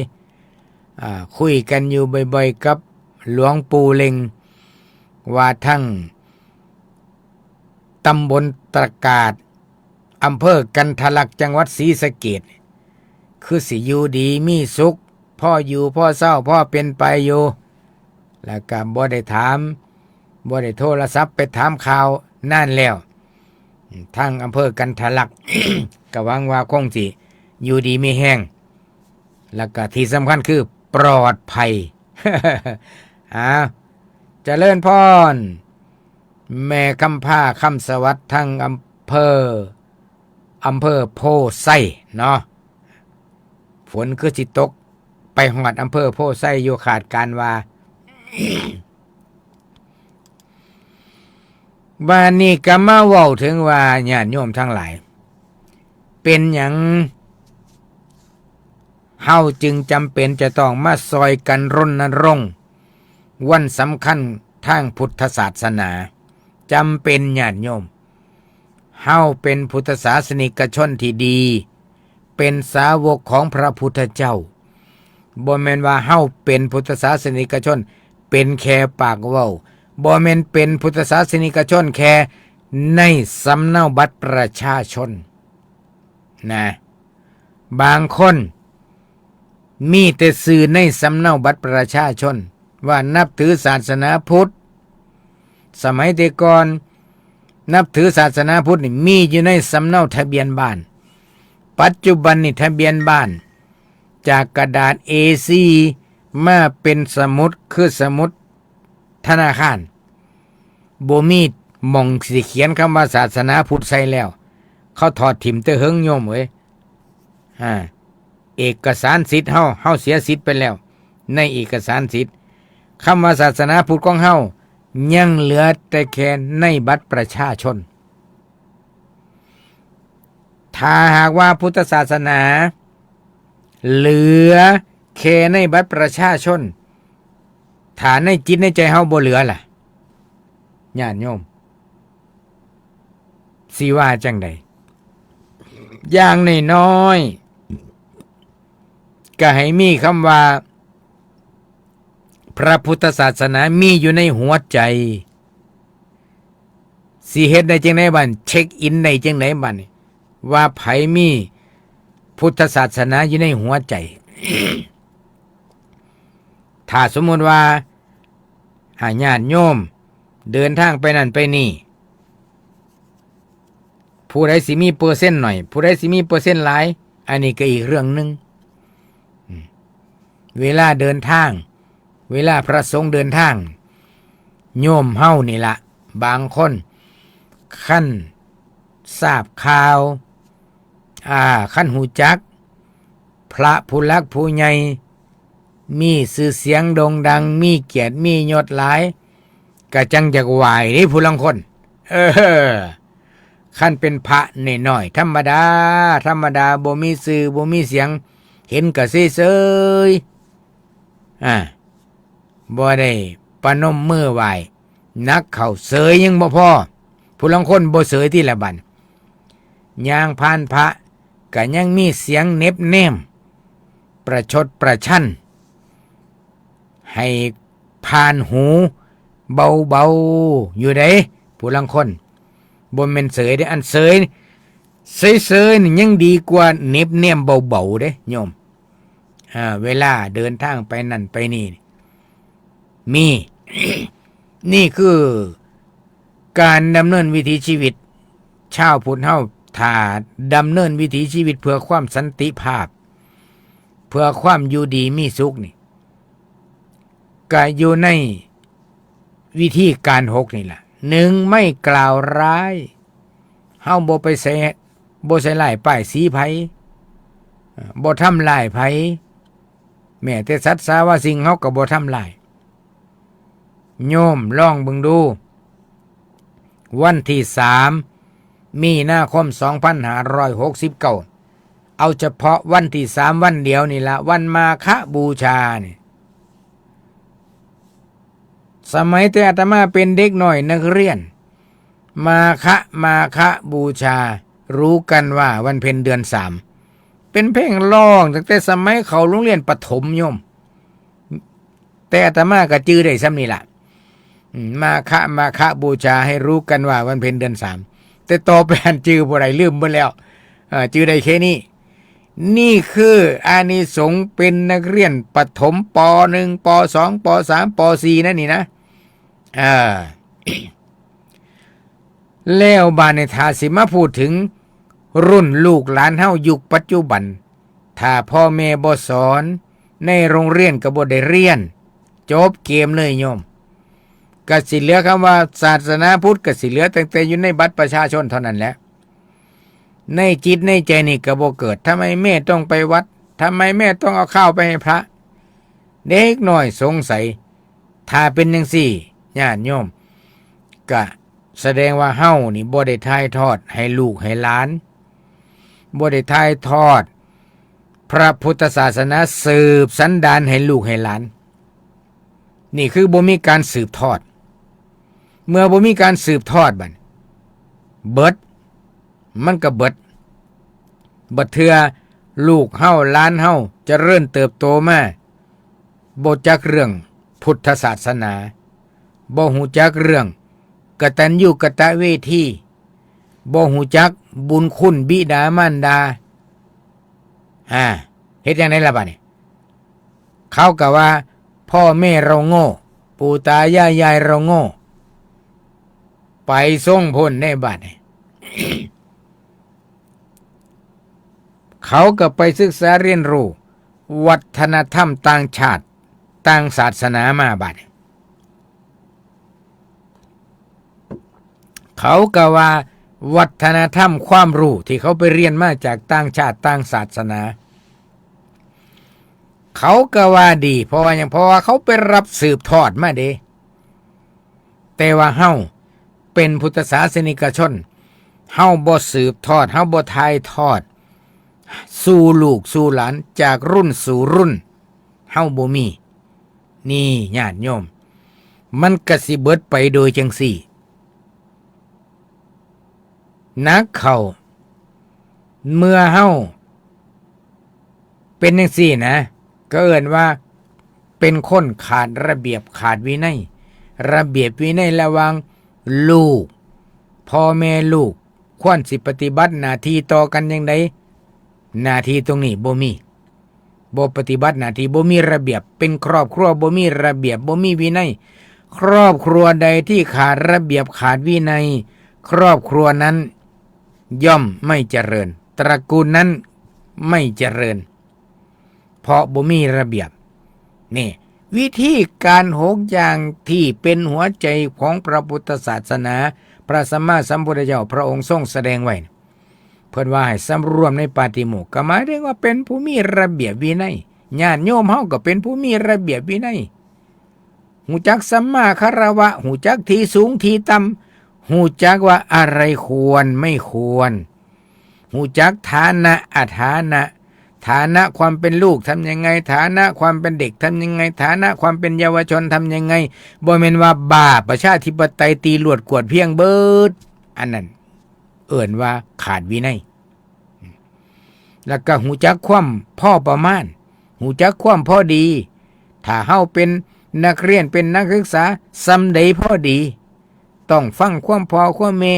ๆ อ่า คุยกันอยู่บ่อยๆ กับหลวงปู่เล็ง ว่าทั้งตำบลตระกาด อำเภอกันทะลัก จังหวัดศรีสะเกษ คือสิอยู่ดีมีสุข พออยู่พอเซา พอเป็นไปอยู่ แล้วก็บ่ได้ถาม บ่ได้โทรศัพท์ไปถามข่าวนานแล้ว ทางอำเภอกันทะลัก ก็หวังว่าคงสิอยู่ดีมีแฮง แล้วก็ที่สำคัญคือปลอดภัย อ้าว เจริญพร แม่คำพา คำสวัสดิ์ ทั้งอำเภอ อำเภอโพไซเนาะ ฝนคือสิตก ไปฮอดอำเภอโพไซอยู่ คาดการณ์ว่า บาดนี้ก็มาเว้าถึงว่าญาติโยมทั้งหลาย เป็นหยังเฮาจึงจำเป็นจะต้องมาซอยกันรณรงค์วันสำคัญทางพุทธศาสนา จำเป็น ญาติโยม เฮาเป็นพุทธศาสนิกชนที่ดี เป็นสาวกของพระพุทธเจ้า บ่แม่นว่าเฮาเป็นพุทธศาสนิกชน เป็นแค่ปากเว้า บ่แม่นเป็นพุทธศาสนิกชนแค่ในสำเนาบัตรประชาชนนะ บางคนมีแต่ชื่อในสำเนาบัตรประชาชน ว่านับถือศาสนาพุทธ สมัยแต่ก่อน นับถือศาสนาพุทธนี่มีอยู่ในสำเนาทะเบียนบ้าน ปัจจุบันนี่ทะเบียนบ้าน จากกระดาษ เอสี่ มาเป็นสมุด คือสมุดธนาคาร บ่มีหม่องสิเขียนคำว่าศาสนาพุทธใส่แล้ว เขาถอดถิ่มแต่เหิง โยมเอ้ย อ่า เอกสารสิทธิ์เฮา เฮาเสียสิทธิ์ไปแล้ว ในเอกสารสิทธิ์ คำว่าศาสนาพุทธของเฮายังเหลือแต่แค่ในบัตรประชาชน ถ้าหากว่าพุทธศาสนา เหลือแค่ในบัตรประชาชน ถ้าในจิตในใจเฮาบ่เหลือล่ะ ญาติโยม สิว่าจั่งใด อย่างน้อยๆ ก็ให้มีคำว่า พระพุทธศาสนามีอยู่ในหัวใจ สิเฮ็ดได้จั่งใดบัด เช็คอินได้จั่งใดบัดนี่ ว่าไผมีพุทธศาสนาอยู่ในหัวใจ ถ้าสมมุติว่า อ่า ญาติโยมเดินทางไปนั่นไปนี่ ผู้ใดสิมีเปอร์เซ็นต์หน่อย ผู้ใดสิมีเปอร์เซ็นต์หลาย อันนี้ก็อีกเรื่องหนึ่ง อืม เวลาเดินทาง เวลาพระสงฆ์เดินทาง โยมเฮานี่ละ บางคน คันทราบข่าว อ่า คันฮู้จัก พระผู้หลักผู้ใหญ่ มีชื่อเสียงโด่งดัง มีเกียรติ มียศหลาย ก็จั่งอยากไหว้เด้ผู้ลางคน เออ คันเป็นพระน้อยๆ ธรรมดา ธรรมดา บ่มีชื่อ บ่มีเสียง เห็นก็เฉยๆ อ่า บ่ได้ประนมมือไหว้ หนักเข้าเสยยังบ่พอ ผู้ลางคนบ่เสยติละบัด ย่างผ่านพระก็ยังมีเสียงเหน็บแนม ประชดประชัน ให้ผ่านหูเบาๆ อยู่เด้ ผู้ลางคน บ่แม่นเสยเด้ อันเสย เสยๆ นี่ยังดีกว่าเหน็บแนมเบาๆ เด้ โยม อ่า เวลาเดินทางไปนั่นไปนี่ มี นี่คือการดำเนินวิถีชีวิต ชาวพุทธเฮา ถ้าดำเนินวิถีชีวิตเพื่อความสันติภาพ เพื่อความอยู่ดีมีสุขนี่ ก็อยู่ในวิธีการหกนี่ล่ะ หนึ่ง ไม่กล่าวร้าย เฮาบ่ไปใส่ บ่ใส่ร้ายป้ายสีไผ เอ่อ บ่ทำร้ายไผ แม้แต่สัตว์สาวาสิ่งเฮาก็บ่ทำร้าย โยมลองเบิ่งดู วันที่สาม มีนาคม สองพันห้าร้อยหกสิบเก้า เอาเฉพาะวันที่สาม วันเดียวนี่ละ วันมาฆบูชานี่ สมัยแต่อาตมาเป็นเด็กน้อยนักเรียน มาฆ มาฆบูชา รู้กันว่าวันเพ็ญเดือนสาม เป็นเพลงร้องตั้งแต่สมัยเข้าโรงเรียนประถม โยม แต่อาตมาก็จื่อได้ส่ำนี่ล่ะ อืม มาฆ มาฆบูชา ให้รู้กันว่าวันเพ็ญเดือนสาม แต่ต่อไปหั้นจื่อบ่ได้ ลืมเบิดแล้ว เอ่อ จื่อได้แค่นี้ นี่คืออานิสงส์เป็นนักเรียนประถม ป.หนึ่ง ป.สอง ป.สาม ป.สี่ นั่นนี่นะ เออ แล้วบาดนี้ถ้าสิมาพูดถึงรุ่นลูกหลานเฮายุคปัจจุบัน ถ้าพ่อแม่บ่สอน ในโรงเรียนก็บ่ได้เรียน จบเกมเลยโยม ก็สิเหลือคำว่าศาสนาพุทธ ก็สิเหลือตั้งแต่อยู่ในบัตรประชาชนเท่านั้นแหละ ในจิตในใจนี่ก็บ่เกิด ทำไมแม่ต้องไปวัด ทำไมแม่ต้องเอาข้าวไปให้พระ เด็กน้อยสงสัย ถ้าเป็นจั่งซี้ ญาติโยม ก็แสดงว่าเฮานี่บ่ได้ถ่ายทอดให้ลูกให้หลาน บ่ได้ถ่ายทอดพระพุทธศาสนา สืบสันดานให้ลูกให้หลาน นี่คือบ่มีการสืบทอด เมื่อบ่มีการสืบทอดบัด เบิด มันก็เบิด บัดเทื่อลูกเฮาหลานเฮาเจริญเติบโตมา บ่จักเรื่องพุทธศาสนา บ่ฮู้จักเรื่องกตัญญูกตเวที บ่ฮู้จักบุญคุณบิดามารดา อ่า เฮ็ดจั่งใดล่ะบัดนี้ เขาก็ว่าพ่อแม่เราโง่ ปู่ตายายยายเราโง่ ไปส่งผลในบัดนี้ เขาก็ไปศึกษาเรียนรู้วัฒนธรรมต่างชาติต่างศาสนามาบัดนี้ เขาก็ว่าวัฒนธรรมความรู้ที่เขาไปเรียนมาจากต่างชาติต่างศาสนา เขาก็ว่าดี เพราะว่าหยัง เพราะว่าเขาไปรับสืบทอดมาเด้ แต่ว่าเฮาเป็นพุทธศาสนิกชน เฮาบ่สืบทอด เฮาบ่ถ่ายทอด สู่ลูกสู่หลานจากรุ่นสู่รุ่น เฮาบ่มี นี่ญาติโยม มันก็สิเบิดไปโดยจั่งซี้ หนักเข้า เมื่อเฮาเป็นจั่งซี้นะ ก็เอิ้นว่าเป็นคนขาดระเบียบขาดวินัย ระเบียบวินัยระหว่างลูก พ่อแม่ลูก ควรสิปฏิบัติหน้าที่ต่อกันจั่งใด หน้าที่ตรงนี้บ่มี บ่ปฏิบัติหน้าที่ บ่มีระเบียบ เป็นครอบครัวบ่มีระเบียบ บ่มีวินัย ครอบครัวใดที่ขาดระเบียบขาดวินัย ครอบครัวนั้นย่อมไม่เจริญ ตระกูลนั้นไม่เจริญ เพราะบ่มีระเบียบ นี่ วิธีการหกอย่างที่เป็นหัวใจของพระพุทธศาสนา พระสัมมาสัมพุทธเจ้าพระองค์ทรงแสดงไว้ เพิ่นว่าให้สำรวมในปาฏิโมกข์ ก็หมายถึงว่าเป็นผู้มีระเบียบวินัย ญาติโยมเฮาก็เป็นผู้มีระเบียบวินัย ฮู้จักสัมมาคารวะ ฮู้จักที่สูงที่ต่ำ ฮู้จักว่าอะไรควรไม่ควร ฮู้จักฐานะอฐานะ ฐานะความเป็นลูกทำยังไง ฐานะความเป็นเด็กทำยังไง ฐานะความเป็นเยาวชนทำยังไง บ่แม่นว่าบ้าประชาธิปไตยตีลวดกวดเพียงเบิด อันนั้นเอิ้นว่าขาดวินัย แล้วก็ฮู้จักความพอประมาณ ฮู้จักความพอดี ถ้าเฮาเป็นนักเรียนเป็นนักศึกษา ส่ำใดพอดี ต้องฟังความพ่อความแม่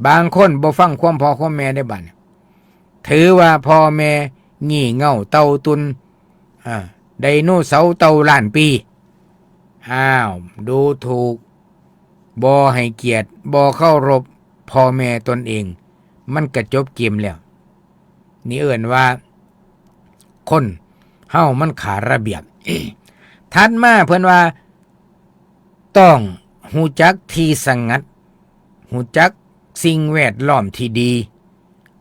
บางคนบ่ฟังความพ่อความแม่ได้บัดนี้ ถือว่าพ่อแม่งี่เง่าเต่าตุน อ่า ไดโนเสาร์เต่าล้านปี อ้าว ดูถูก บ่ให้เกียรติ บ่เคารพพ่อแม่ตนเอง มันก็จบเกมแล้ว นี่เอิ้นว่า คนเฮามันขาดระเบียบ ถัดมาเพิ่นว่า ต้องฮู้จักที่สงัด ฮู้จักสิ่งแวดล้อมที่ดี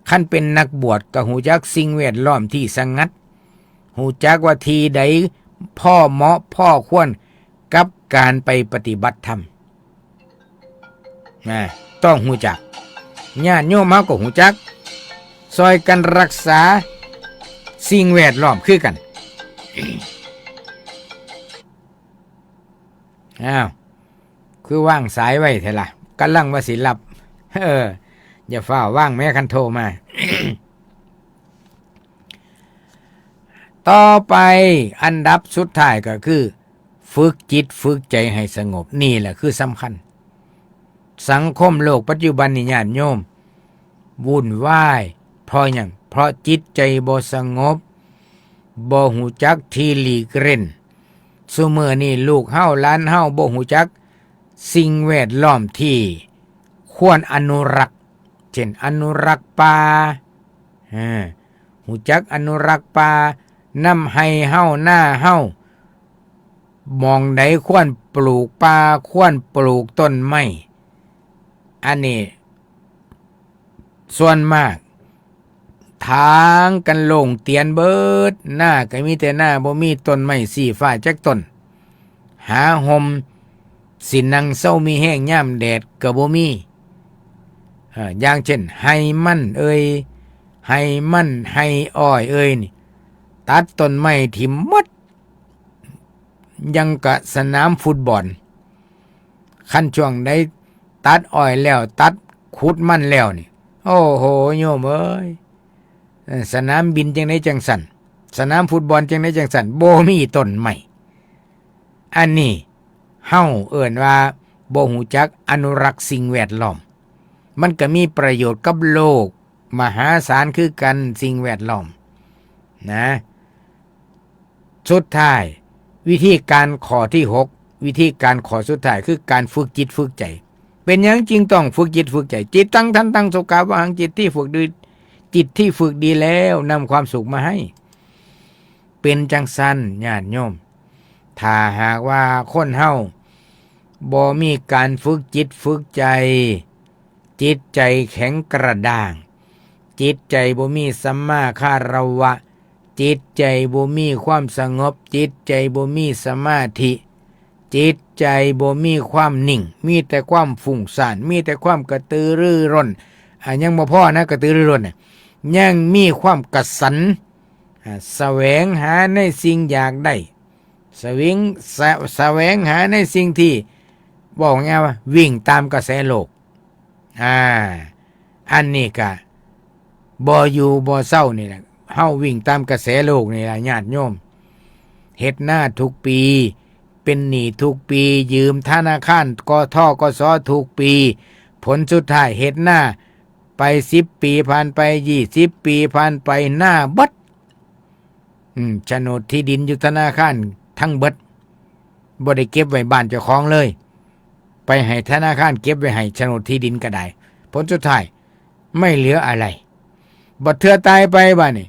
คันเป็นนักบวชก็ฮู้จักสิ่งแวดล้อมที่สงัด ฮู้จักว่าที่ใดพอเหมาะพอควรกับการไปปฏิบัติธรรม นะ ต้องฮู้จัก ญาติโยมเฮาก็ฮู้จัก ซ่อยกันรักษาสิ่งแวดล้อมคือกัน อ้าว คือวางสายไว้แท้ล่ะ กำลังว่าสิรับ เออ อย่าฟ้าววางแม้คันโทรมา ต่อไปอันดับสุดท้ายก็คือ ฝึกจิตฝึกใจให้สงบ นี่แหละคือสำคัญ สังคมโลกปัจจุบันนี่ญาติโยม วุ่นวาย เพราะหยัง เพราะจิตใจบ่สงบ บ่ฮู้จักที่หลีกเล่น ซุมื้อนี้ลูกเฮาหลานเฮาบ่ฮู้จักสิ่งแวดล้อมที่ควรอนุรักษ์ เช่นอนุรักษ์ป่า เออ ฮู้จักอนุรักษ์ป่า นำไฮ่เฮานาเฮา หม่องใดควรปลูกป่า ควรปลูกต้นไม้ อันนี้ส่วนมาก ถางกันโล่งเตียนเบิด นาก็มีแต่นา บ่มีต้นไม้ชี้ฟ้าจักต้น หาฮ่มสินั่งเซามีแฮงยามแดดก็บ่มี เอ่อ อย่างเช่น ไฮ่มันเอ่ย ไฮ่มันไฮ่อ้อยเอ่ยนี่ ตัดต้นไม้ถิ่มหมด ยังกะสนามฟุตบอล คันช่วงใดตัดอ้อยแล้ว ตัดขุดมันแล้วนี่ โอ้โห โยมเอ้ย เอ่อ สนามบินจั่งใดจั่งซั้น สนามฟุตบอลจั่งใดจั่งซั้น บ่มีต้นไม้ อันนี้เฮาเอิ้นว่าบ่รู้จักอนุรักษ์สิ่งแวดล้อม มันก็มีประโยชน์กับโลกมหาศาลคือกัน สิ่งแวดล้อมนะ สุดท้าย วิธีการข้อที่หก วิธีการข้อสุดท้ายคือการฝึกจิตฝึกใจ เป็นหยังจึงต้องฝึกจิตฝึกใจ จิตตังทันตังสุขาวหัง จิตที่ฝึกดี จิตที่ฝึกดีแล้วนำความสุขมาให้ เป็นจั่งซั้นญาติโยม ถ้าหากว่าคนเฮาบ่มีการฝึกจิตฝึกใจ จิตใจแข็งกระด้าง จิตใจบ่มีสัมมาคารวะ จิตใจบ่มีความสงบ จิตใจบ่มีสมาธิ จิตใจบ่มีความนิ่ง มีแต่ความฟุ้งซ่าน มีแต่ความกระตือรือร้น อ่ะ ยังบ่พอนะ กระตือรือร้นน่ะ ยังมีความกระสัน อ่ะ แสวงหาในสิ่งอยากได้ แสวง แส- แสวงหาในสิ่งที่ บอกง่ายว่าวิ่งตามกระแสโลก อ่า อันนี้กะบ่อยู่บ่เซานี่แหละ เฮาวิ่งตามกระแสโลกนี่ล่ะญาติโยม เฮ็ดนาทุกปี เป็นหนี้ทุกปี ยืมธนาคาร กทกส ทุกปี ผลสุดท้ายเฮ็ดนาไปสิบปีผ่านไป ยี่สิบปีผ่านไป นาเบิด อืม โฉนดที่ดินอยู่ธนาคารทั้งเบิด บ่ได้เก็บไว้บ้านเจ้าของเลย ไปให้ธนาคารเก็บไว้ให้ โฉนดที่ดินก็ได้ ผลสุดท้ายไม่เหลืออะไร บัดเทื่อตายไปบัดนี้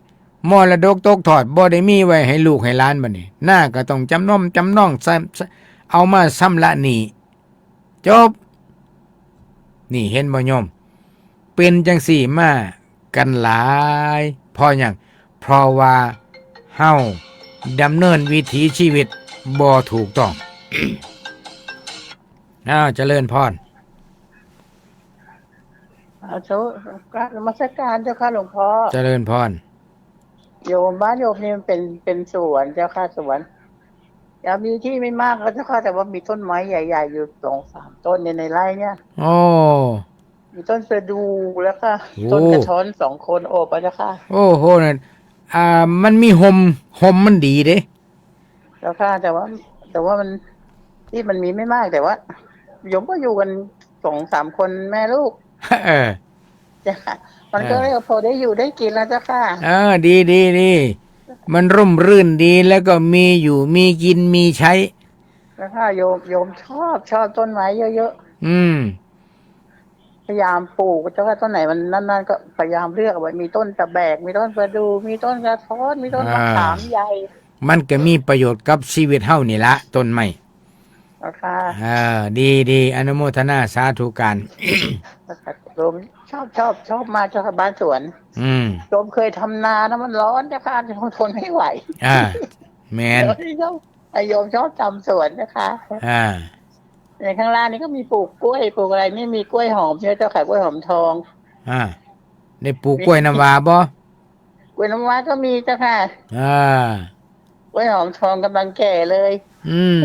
มรดกตกทอดบ่ได้มีไว้ให้ลูกให้หลานบัดนี้ นาก็ต้องจำนองจำนอง ซำ- เอามาชำระหนี้ จบ นี่เห็นบ่โยม เป็นจั่งซี้มากันหลาย เพราะหยัง เพราะว่าเฮาดำเนินวิถีชีวิตบ่ถูกต้อง อ้าว เจริญพร สาธุ กราบนมัสการเจ้าค่ะหลวงพ่อ เจริญพร โยม บ้านโยมนี่มันเป็น- เป็นสวนเจ้าค่ะ สวน จะมีที่ไม่มากก็เจ้าค่ะ แต่ว่ามีต้นไม้ใหญ่ๆอยู่สองสามต้นใน- ในไร่เนี่ย โอ้ มีต้นประดู่แล้วก็ โอ้ ต้นกระท้อนสองคนโอบอะเจ้าค่ะ โอ้โห นั่น อ่า มันมีฮ่ม ฮ่มมันดีเด้ เจ้าค่ะ แต่ว่า- แต่ว่ามัน- ที่มันมีไม่มาก แต่ว่า โยมก็อยู่กันสองสามคนแม่ลูก เออ เจ้าค่ะ มันก็ เออ เลยพอได้อยู่ได้กินแล้วเจ้าค่ะ เออ ดีดีดี มันร่มรื่นดี แล้วก็มีอยู่มีกินมีใช้ เจ้าค่ะ โยม- โยมชอบ- ชอบต้นไม้เยอะๆ อืม พยายามปลูกเจ้าค่ะ ต้นไหนมันนั่นๆก็พยายามเลือกเอาไว้ มีต้นตะแบก มีต้นประดู่ มีต้นกระท้อน มีต้นมะขาม อ่า ใหญ่ มันก็มีประโยชน์กับชีวิตเฮานี่ละ ต้นไม้ เจ้าค่ะ เออ ดีดี อนุโมทนาสาธุการ โยมชอบ- ชอบ- ชอบมาเจ้าค่ะ บ้านสวน อืม โยมเคยทำนานะ มันร้อนเจ้าค่ะ โยมทนไม่ไหว อ่า แม่น โยมชอบ- โยมชอบทำสวนนะคะ อ่า ในข้างล่างนี่ก็มีปลูกกล้วยปลูกอะไร นี่มีกล้วยหอมใช่ไหมเจ้าค่ะ กล้วยหอมทอง อ่า ได้ปลูกกล้วยน้ำว้าบ่ กล้วยน้ำว้าก็มีเจ้าค่ะ อ่า กล้วยหอมทองกำลังแก่เลย อืม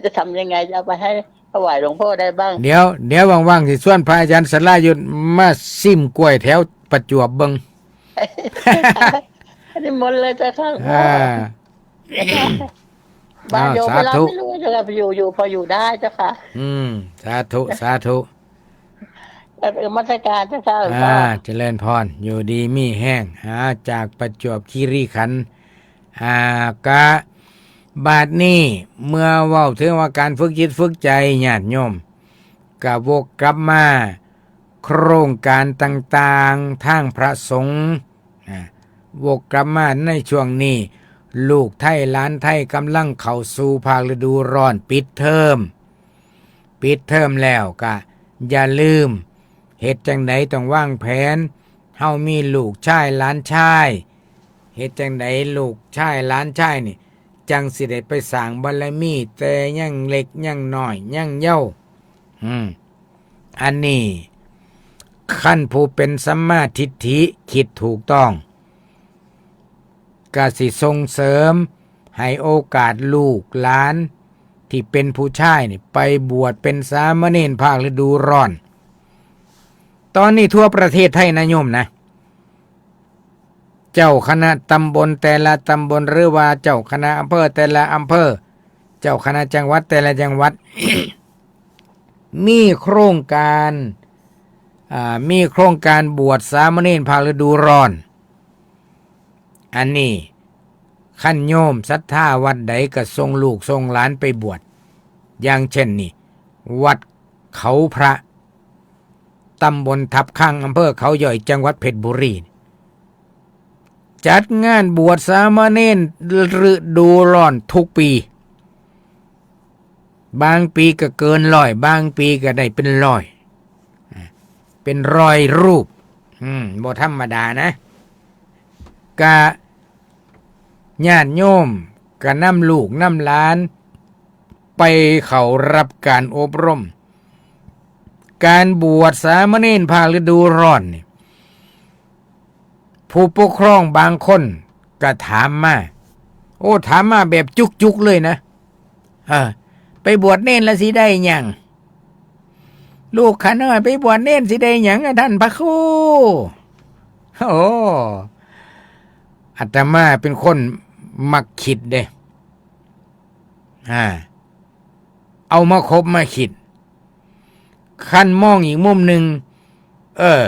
จะทำยังไงจะเอาไปให้ถวายหลวงพ่อได้บ้าง เดี๋ยว- เดี๋ยวว่างๆสิชวนพระอาจารย์สรายุทธมาซิมกล้วยแถวประจวบเบิ่ง นิมนต์เลยเจ้าค่ะ อ่า บ้านโยม อ้าว สาธุ ไม่รู้เจ้าค่ะ อยู่- อยู่พออยู่ได้เจ้าค่ะ อืม สาธุ สาธุ เอ่อ นมัสการเจ้าค่ะหลวงพ่อ อ่า เจริญพร อยู่ดีมีแฮง อ่า จากประจวบคีรีขันธ์ อ่า กะ บาดนี้เมื่อเว้าถึงว่าการฝึกจิตฝึกใจญาติโยม กะวกกลับมาโครงการต่างๆทางพระสงฆ์ อ่า วกกลับมาในช่วงนี้ ลูกไทยหลานไทยกำลังเข้าสู่ภาคฤดูร้อน ปิดเทอม ปิดเทอมแล้วกะอย่าลืม เฮ็ดจั่งใดต้องวางแผน เฮามีลูกชายหลานชาย เฮ็ดจั่งใดลูกชายหลานชายนี่ จั่งสิได้ไปสร้างบารมี แต่ยังเล็กยังน้อยยังเยาว์ อืม อันนี้ คันผู้เป็นสัมมาทิฏฐิคิดถูกต้อง ก็สิส่งเสริมให้โอกาสลูกหลานที่เป็นผู้ชายนี่ไปบวชเป็นสามเณรภาคฤดูร้อน ตอนนี้ทั่วประเทศไทยนะโยมนะ เจ้าคณะตำบลแต่ละตำบล หรือว่าเจ้าคณะอำเภอแต่ละอำเภอ เจ้าคณะจังหวัดแต่ละจังหวัด มีโครงการ อ่า มีโครงการบวชสามเณรภาคฤดูร้อน อันนี้ คันโยมศรัทธาวัดใดก็ส่งลูกส่งหลานไปบวช อย่างเช่นนี่ วัดเขาพระ ตำบลทับค้าง อำเภอเขาย้อย จังหวัดเพชรบุรี จัดงานบวชสามเณรฤดูร้อนทุกปี บางปีก็เกินร้อย บางปีก็ได้เป็นร้อย อ่า เป็นร้อยรูป อืม บ่ธรรมดานะ กะญาติโยมกะนำลูกนำหลาน ไปเข้ารับการอบรม การบวชสามเณรภาคฤดูร้อนนี่ ผู้ปกครองบางคนก็ถามมา โอ้ ถามมาแบบจุกๆเลยนะ เออ ไปบวชเณรแล้วสิได้หยัง ลูกข้าน้อยไปบวชเณรสิได้หยังอะท่านพระครู โอ้ อาตมาเป็นคนมักคิดเด้ อ่า เอามาคบมาคิด คันมองอีกมุมหนึ่ง เออ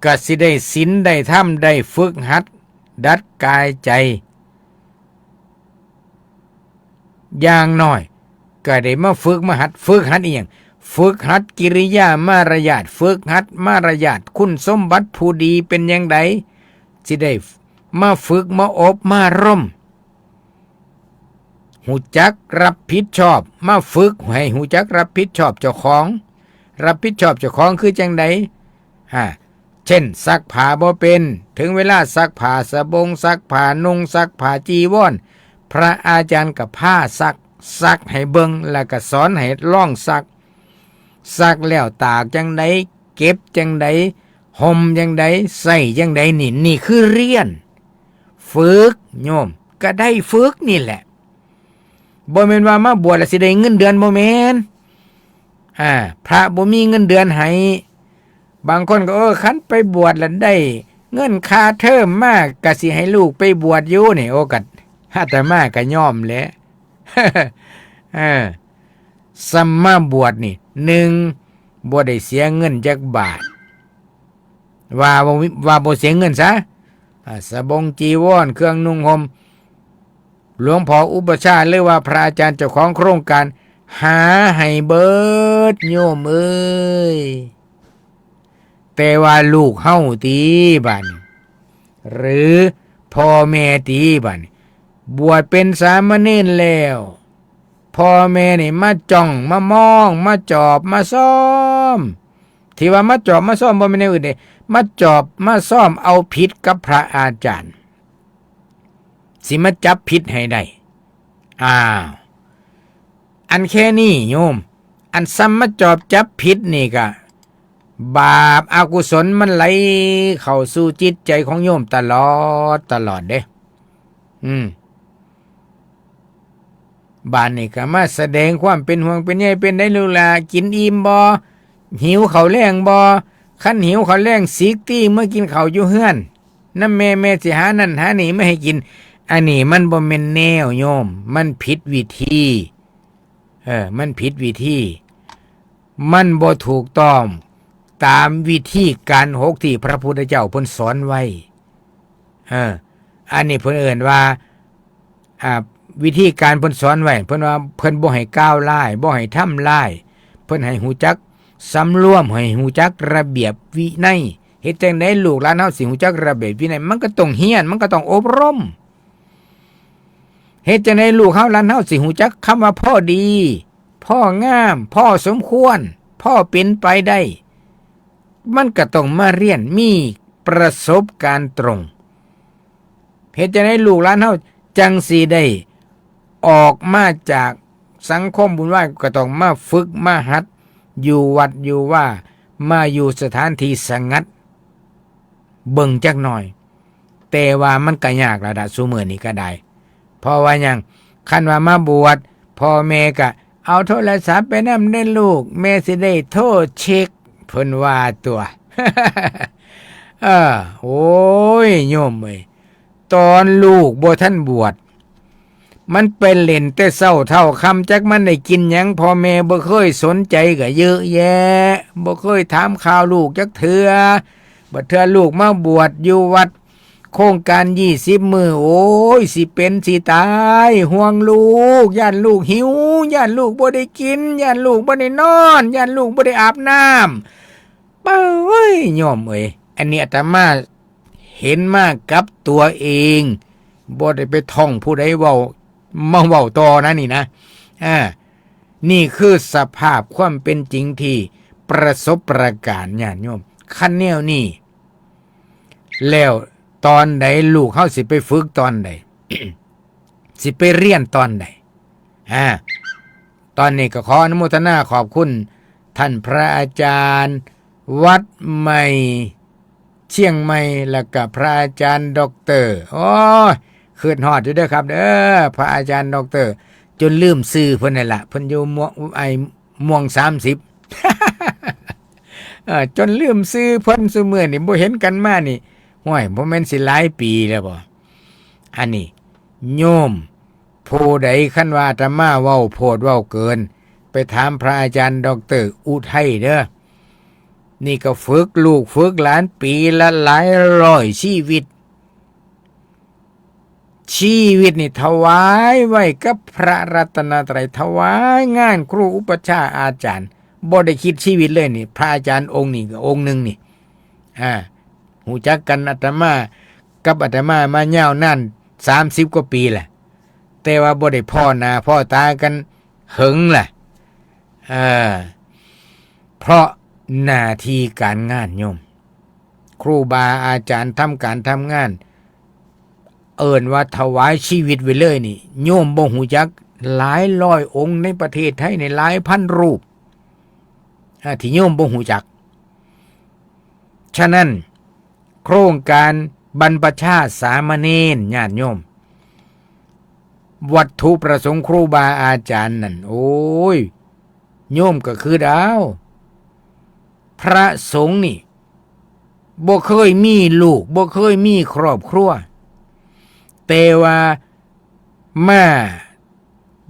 ก็สิได้ศีลได้ธรรม ได้ฝึกหัด ดัดกายใจ อย่างน้อย ก็ได้มาฝึกมาหัด ฝึกหัดอีหยัง ฝึกหัดกิริยามารยาท ฝึกหัดมารยาท คุณสมบัติผู้ดีเป็นอย่างใด สิได้มาฝึกมาอบมาร่ม ฮู้จักรับผิดชอบ มาฝึกให้ฮู้จักรับผิดชอบเจ้าของ รับผิดชอบเจ้าของคือจั่งใด อ่า เช่น ซักผ้าบ่เป็น ถึงเวลาซักผ้า สบงซักผ้า นุ่งซักผ้า จีวร พระอาจารย์ก็พาซัก ซักให้เบิ่ง แล้วก็สอนให้ลองซัก ซักแล้วตากจั่งใด เก็บจั่งใด ห่มจั่งใด ใส่จั่งใด นี่ นี่คือเรียน ฝึก โยม ก็ได้ฝึกนี่แหละ บ่แม่นว่ามาบวชแล้วสิได้เงินเดือน บ่แม่น อ่า พระบ่มีเงินเดือนให้ บางคนก็ เออ คันไปบวชแล้วได้เงินค่าเทอมมา ก็สิให้ลูกไปบวชอยู่นี่ โอ้ ก็ อาตมาก็ยอมแหละ เออ ซัมมาบวชนี่ หนึ่ง บ่ได้เสียเงินจักบาท ว่าบ่มี ว่าบ่เสียเงินซะ อ่า สบงจีวร เครื่องนุ่งห่ม หลวงพ่ออุปัชฌาย์ หรือว่าพระอาจารย์เจ้าของโครงการ หาให้เบิดโยมเอ้ย แต่ว่าลูกเฮาติบัดนี้ หรือพ่อแม่ติบัดนี้ บวชเป็นสามเณรแล้ว พ่อแม่นี่มาจ้อง มามอง มาจอบ มาซ้อม ที่ว่ามาจอบ มาซ้อม บ่แม่นแนวอื่นเด้ มาจอบ มาซ้อมเอาผิดกับพระอาจารย์ สิมาจับผิดให้ได้ อ้าว อันแค่นี้โยม อันซ้ำมาจอบจับผิดนี่ก็ บาปอกุศลมันไหลเข้าสู่จิตใจของโยมตลอด ตลอดเด้ อืม บาดนี้ก็มาแสดงความเป็นห่วงเป็นใย เป็นไดลูกหล่า กินอิ่มบ่ หิวข้าวแลงบ่ คันหิวข้าวแลง สิกตี้เมือกินข้าวอยู่เฮือน นำแม่ แม่สิหานั่นหานี่มาให้กิน อันนี้มันบ่แม่นแนวโยม มันผิดวิธี เออ มันผิดวิธี มันบ่ถูกต้องตามวิธีการหกที่พระพุทธเจ้าเพิ่นสอนไว้ เออ อันนี้เพิ่นเอิ้นว่า อ่า วิธีการเพิ่นสอนไว้ เพิ่นว่าเพิ่นบ่ให้กล่าวร้าย บ่ให้ทำร้าย เพิ่นให้ฮู้จักสำรวม ให้ฮู้จักระเบียบวินัย เฮ็ดจั่งใดลูกหลานเฮาสิฮู้จักระเบียบวินัย มันก็ต้องเฮียน มันก็ต้องอบรม เฮ็ดจั่งใดลูกเฮาหลานเฮาสิฮู้จักคำว่าพอดี พองาม พอสมควร พอเป็นไปได้ มันก็ต้องมาเรียน มีประสบการณ์ตรง เฮ็ดจั่งใดลูกหลานเฮาจั่งสิได้ออกมาจากสังคมวุ่นวาย ก็ต้องมาฝึกมาหัด อยู่วัดอยู่วา มาอยู่สถานที่สงัด เบิ่งจักหน่อย แต่ว่ามันก็ยากแล้วละ ซุมื้อนี้ก็ได้ เพราะว่าหยัง คันว่ามาบวช พ่อแม่ก็เอาโทรศัพท์ไปนำเด้อลูก แม่สิได้โทรเช็ค เพิ่นว่าตั๊ว เออ โอ้ย โยมเอ้ย ตอนลูกบ่ทันบวช มันไปเล่นแต่เช้าเท่าค่ำ จักมันได้กินหยัง พ่อแม่บ่เคยสนใจก็เยอะแยะ บ่เคยถามข่าวลูกจักเทื่อ บัดเทื่อลูกมาบวชอยู่วัด โครงการยี่สิบมื้อ โอ้ย สิเป็นสิตาย ห่วงลูก ย้านลูกหิว ย้านลูกบ่ได้กิน ย้านลูกบ่ได้นอน ย้านลูกบ่ได้อาบน้ำ เป้ย โยมเอ้ย อันนี้อาตมาเห็นมากับตัวเอง บ่ได้ไปท่องผู้ใดเว้า มาเว้าต่อนะนี่นะ อ่า นี่คือสภาพความเป็นจริงที่ประสบประการ ญาติโยม คันแนวนี้ แล้วตอนใดลูกเฮาสิไปฝึกตอนใด สิไปเรียนตอนใด อ่า ตอนนี้ก็ขออนุโมทนาขอบคุณท่านพระอาจารย์วัดใหม่เชียงใหม่ แล้วก็พระอาจารย์ด็อกเตอร์ โอ้ย คิดฮอดอยู่เด้อครับเด้อ พระอาจารย์ด็อกเตอร์ จนลืมชื่อเพิ่นนั่นล่ะ เพิ่นอยู่ม่วง ไอ้ม่วงสามสิบ เออ จนลืมชื่อเพิ่น ซุมื้อนี่บ่เห็นกันมานี่ ห้วย บ่แม่นสิหลายปีแล้วบ่ อันนี้ โยม ผู้ใดคันว่าอาตมาเว้าโพดเว้าเกิน ไปถามพระอาจารย์ด็อกเตอร์อุทัยเด้อ นี่ก็ฝึกลูกฝึกหลานปีละหลายร้อยชีวิต ชีวิตนี่ถวายไว้กับพระรัตนตรัย ถวายงานครูอุปัชฌาย์อาจารย์ บ่ได้คิดชีวิตเลยนี่ พระอาจารย์องค์นี้ก็องค์หนึ่งนี่ อ่า ฮู้จักกันอาตมากับอาตมามายาวนานสามสิบกว่าปีแหละ แต่ว่าบ่ได้พ้อหน้าพ้อตากันเหิงล่ะ เออ เพราะหน้าที่การงานโยม ครูบาอาจารย์ทำการทำงาน เอิ้นว่าถวายชีวิตไว้เลยนี่ โยมบ่ฮู้จัก หลายร้อยองค์ในประเทศไทยนี่ หลายพันรูป อ่า ที่โยมบ่ฮู้จัก ฉะนั้น โครงการบรรพชาสามเณร ญาติโยม วัตถุประสงค์ครูบาอาจารย์นั่น โอ้ย โยมก็คือดาว พระสงฆ์นี่ บ่เคยมีลูก บ่เคยมีครอบครัว แต่ว่ามา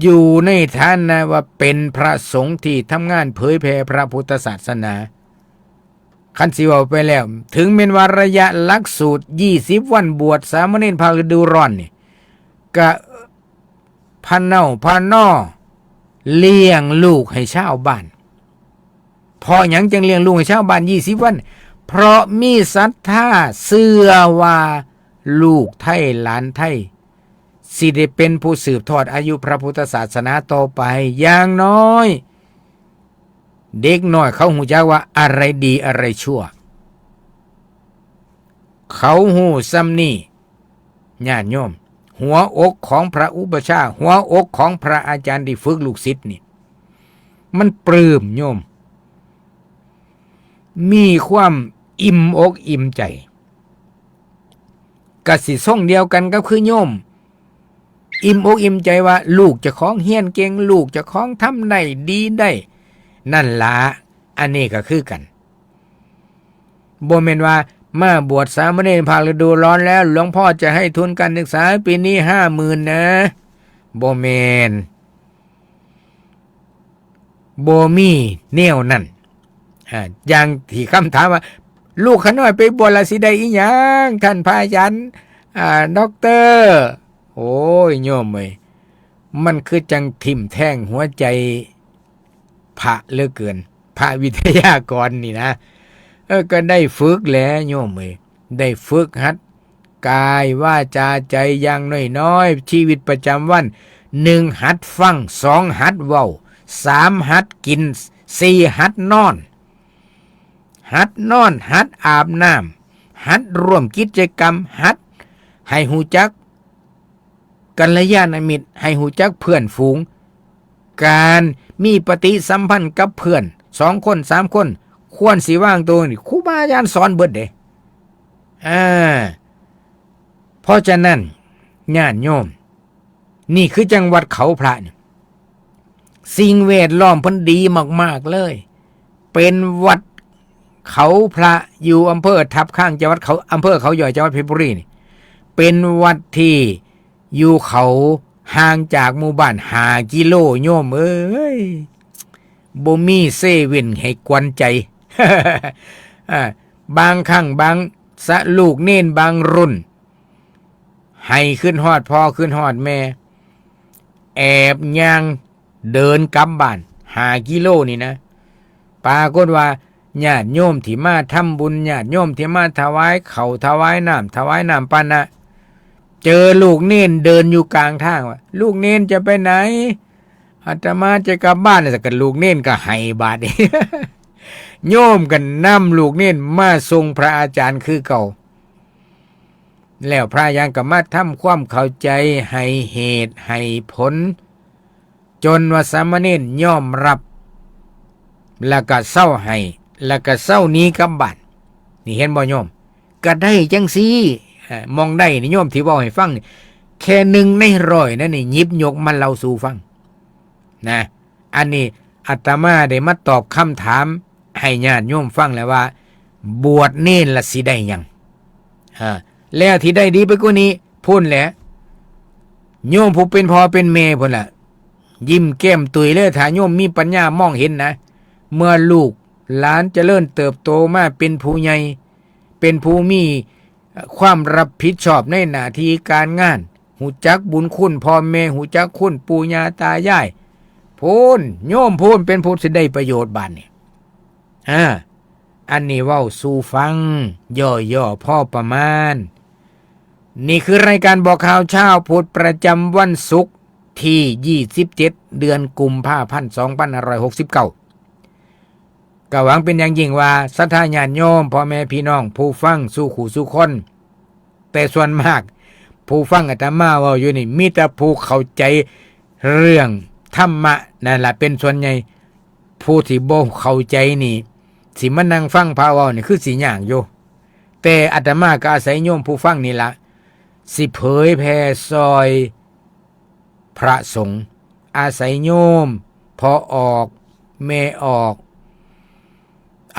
อยู่ในฐานะว่าเป็นพระสงฆ์ที่ทำงานเผยแผ่พระพุทธศาสนา คันสิเว้าไปแล้ว ถึงแม่นว่าระยะหลักสูตรยี่สิบวันบวชสามเณรภาคฤดูร้อนนี่ กะพะเนาพะนอเลี้ยงลูกให้ชาวบ้าน เพราะหยังจึงเลี้ยงลูกให้ชาวบ้านยี่สิบวัน เพราะมีศรัทธาเชื่อว่าลูกไทยหลานไทย สิได้เป็นผู้สืบทอดอายุพระพุทธศาสนาต่อไป อย่างน้อย เด็กน้อยเขาฮู้จักว่าอะไรดีอะไรชั่ว เขาฮู้ส่ำนี้ ญาติโยม หัวอกของพระอุปัชฌาย์ หัวอกของพระอาจารย์ที่ฝึกลูกศิษย์นี่ มันปลื้มโยม มีความอิ่มอกอิ่มใจ กะสิทรงเดียวกันกับคือโยม อิ่มอกอิ่มใจว่าลูกเจ้าของเฮียนเก่ง ลูกเจ้าของทำได้ดีได้ นั่นละ อันนี้ก็คือกัน บ่แม่นว่ามาบวชสามเณรภาคฤดูร้อนแล้ว หลวงพ่อจะให้ทุนการศึกษาปีนี้ห้าหมื่นนะ บ่แม่น บ่มีแนวนั้น อ่า อย่างที่คำถามว่า ลูกข้าน้อยไปบวชแล้วสิได้อีหยัง ท่านพระอาจารย์ อ่า ด็อกเตอร์ โอ้ย โยมเอ้ย มันคือจังทิ่มแทงหัวใจพระเหลือเกิน พระวิทยากรนี่นะ เออ ก็ได้ฝึกแหละโยมเอ้ย ได้ฝึกหัดกายวาจาใจอย่างน้อยๆ ชีวิตประจำวัน หนึ่ง หัดฟัง สอง หัดเว้า สาม หัดกิน สี่ หัดนอน หัดนอน หัดอาบน้ำ หัดร่วมกิจกรรม หัดให้ฮู้จักกัลยาณมิตร ให้ฮู้จักเพื่อนฝูง การมีปฏิสัมพันธ์กับเพื่อน สองคน สามคน ควรสิวางตัวนี่ ครูบาอาจารย์สอนเบิดเด้ อ่า เพราะฉะนั้น ญาติโยม นี่คือจังหวัดเขาพระนี่ สิ่งแวดล้อมเพิ่นดีมากๆเลย เป็นวัดเขาพระ อยู่อำเภอทับข้าง จังหวัดเขา อำเภอเขาย้อย จังหวัดเพชรบุรีนี่ เป็นวัดที่อยู่เขา ห่างจากหมู่บ้านห้ากิโล โยมเอ้ย บ่มีเซเว่นให้กวนใจ อ่า บางครั้งบางสะ ลูกเณรบางรุ่น ให้คิดฮอดพ่อคิดฮอดแม่ แอบย่างเดินกลับบ้าน ห้ากิโลนี่นะ ปรากฏว่าญาติโยมที่มาทำบุญ ญาติโยมที่มาถวายข้าวถวายน้ำ ถวายน้ำปานะ เจอลูกเณรเดินอยู่กลางทางว่า "ลูกเณรจะไปไหน?" "อาตมาจะกลับบ้าน" แต่ก็ลูกเณรก็ไห้บาดนี้ โยมก็นำลูกเณรมาส่งพระอาจารย์คือเก่า แล้วพระอาจารย์ก็มาทำความเข้าใจ ให้เหตุให้ผล จนว่าสามเณรยอมรับ แล้วก็เซาไห้ แล้วก็เซาหนีกลับบ้าน นี่เห็นบ่โยม ก็ได้จังซี่ อ่า หม่องได้นี่โยมที่เว้าให้ฟังนี่ แค่หนึ่งในร้อยนั่นนี่ หยิบยกมาเล่าสู่ฟัง นะ อันนี้อาตมาได้มาตอบคำถามให้ญาติโยมฟังแล้วว่า บวชเณรละสิได้หยัง อ่า แล้วที่ได้ดีไปกว่านี้ พู้นแหละ โยมผู้เป็นพ่อเป็นแม่พู้นล่ะ ยิ้มแก้มตุยเลย ถ้าโยมมีปัญญามองเห็นนะ เมื่อลูกหลานเจริญเติบโตมาเป็นผู้ใหญ่ เป็นผู้มีความรับผิดชอบในหน้าที่การงาน ฮู้จักบุญคุณพ่อแม่ ฮู้จักคุณปู่ย่าตายาย พู้น โยมพู้นเป็นผู้สิได้ประโยชน์บาดนี้ อ่า อันนี้เว้าสู่ฟัง ย่อๆ พอประมาณ นี่คือรายการบอกข่าวเช้าพุธประจำวันศุกร์ที่ ยี่สิบเจ็ด เดือนกุมภาพันธ์ สองพันห้าร้อยหกสิบเก้า ก็หวังเป็นอย่างยิ่งว่าศรัทธาญาติโยม พ่อแม่พี่น้องผู้ฟังสู่คู่สู่คน แต่ส่วนมาก ผู้ฟังอาตมาเว้าอยู่นี่ มีแต่ผู้เข้าใจเรื่องธรรมะนั่นล่ะเป็นส่วนใหญ่ ผู้ที่บ่เข้าใจนี่ สิมานั่งฟังพระเว้านี่คือสิยากอยู่ แต่อาตมาก็อาศัยโยมผู้ฟังนี่ละ สิเผยแผ่ซอยพระสงฆ์ อาศัยโยม พ่อออก แม่ออก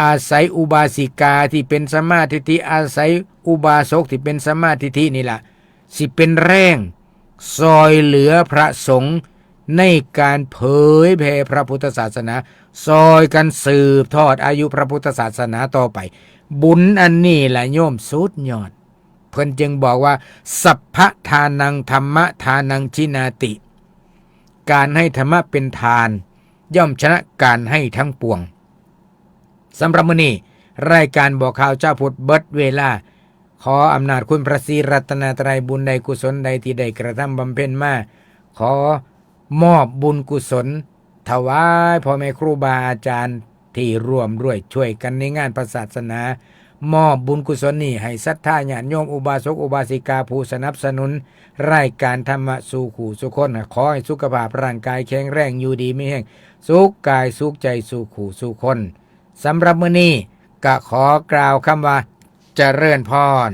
อาศัยอุบาสิกาที่เป็นสัมมาทิฏฐิ อาศัยอุบาสกที่เป็นสัมมาทิฏฐินี่ล่ะ สิเป็นแรงซอยเหลือพระสงฆ์ในการเผยแผ่พระพุทธศาสนา ซอยกันสืบทอดอายุพระพุทธศาสนาต่อไป บุญอันนี้ล่ะโยมสุดยอด เพิ่นจึงบอกว่า สัพพะทานังธรรมะทานังชินาติ การให้ธรรมะเป็นทาน ย่อมชนะการให้ทั้งปวง สำหรับมื้อนี้ รายการบอกข่าวเช้าพุธเบิดเวลา ขออำนาจคุณพระศรีรัตนตรัย บุญใดกุศลใดที่ได้กระทำบำเพ็ญมา ขอมอบบุญกุศล ถวายพ่อแม่ครูบาอาจารย์ที่ร่วมด้วยช่วยกันในงานพระศาสนา มอบบุญกุศลนี้ให้ศรัทธาญาติโยมอุบาสกอุบาสิกาผู้สนับสนุนรายการธรรมะสู่คู่สู่คน ขอให้สุขภาพร่างกายแข็งแรง อยู่ดีมีแฮง สุขกายสุขใจสู่คู่สู่คน สำหรับมื้อนี้ก็ขอกล่าวคำว่าเจริญพร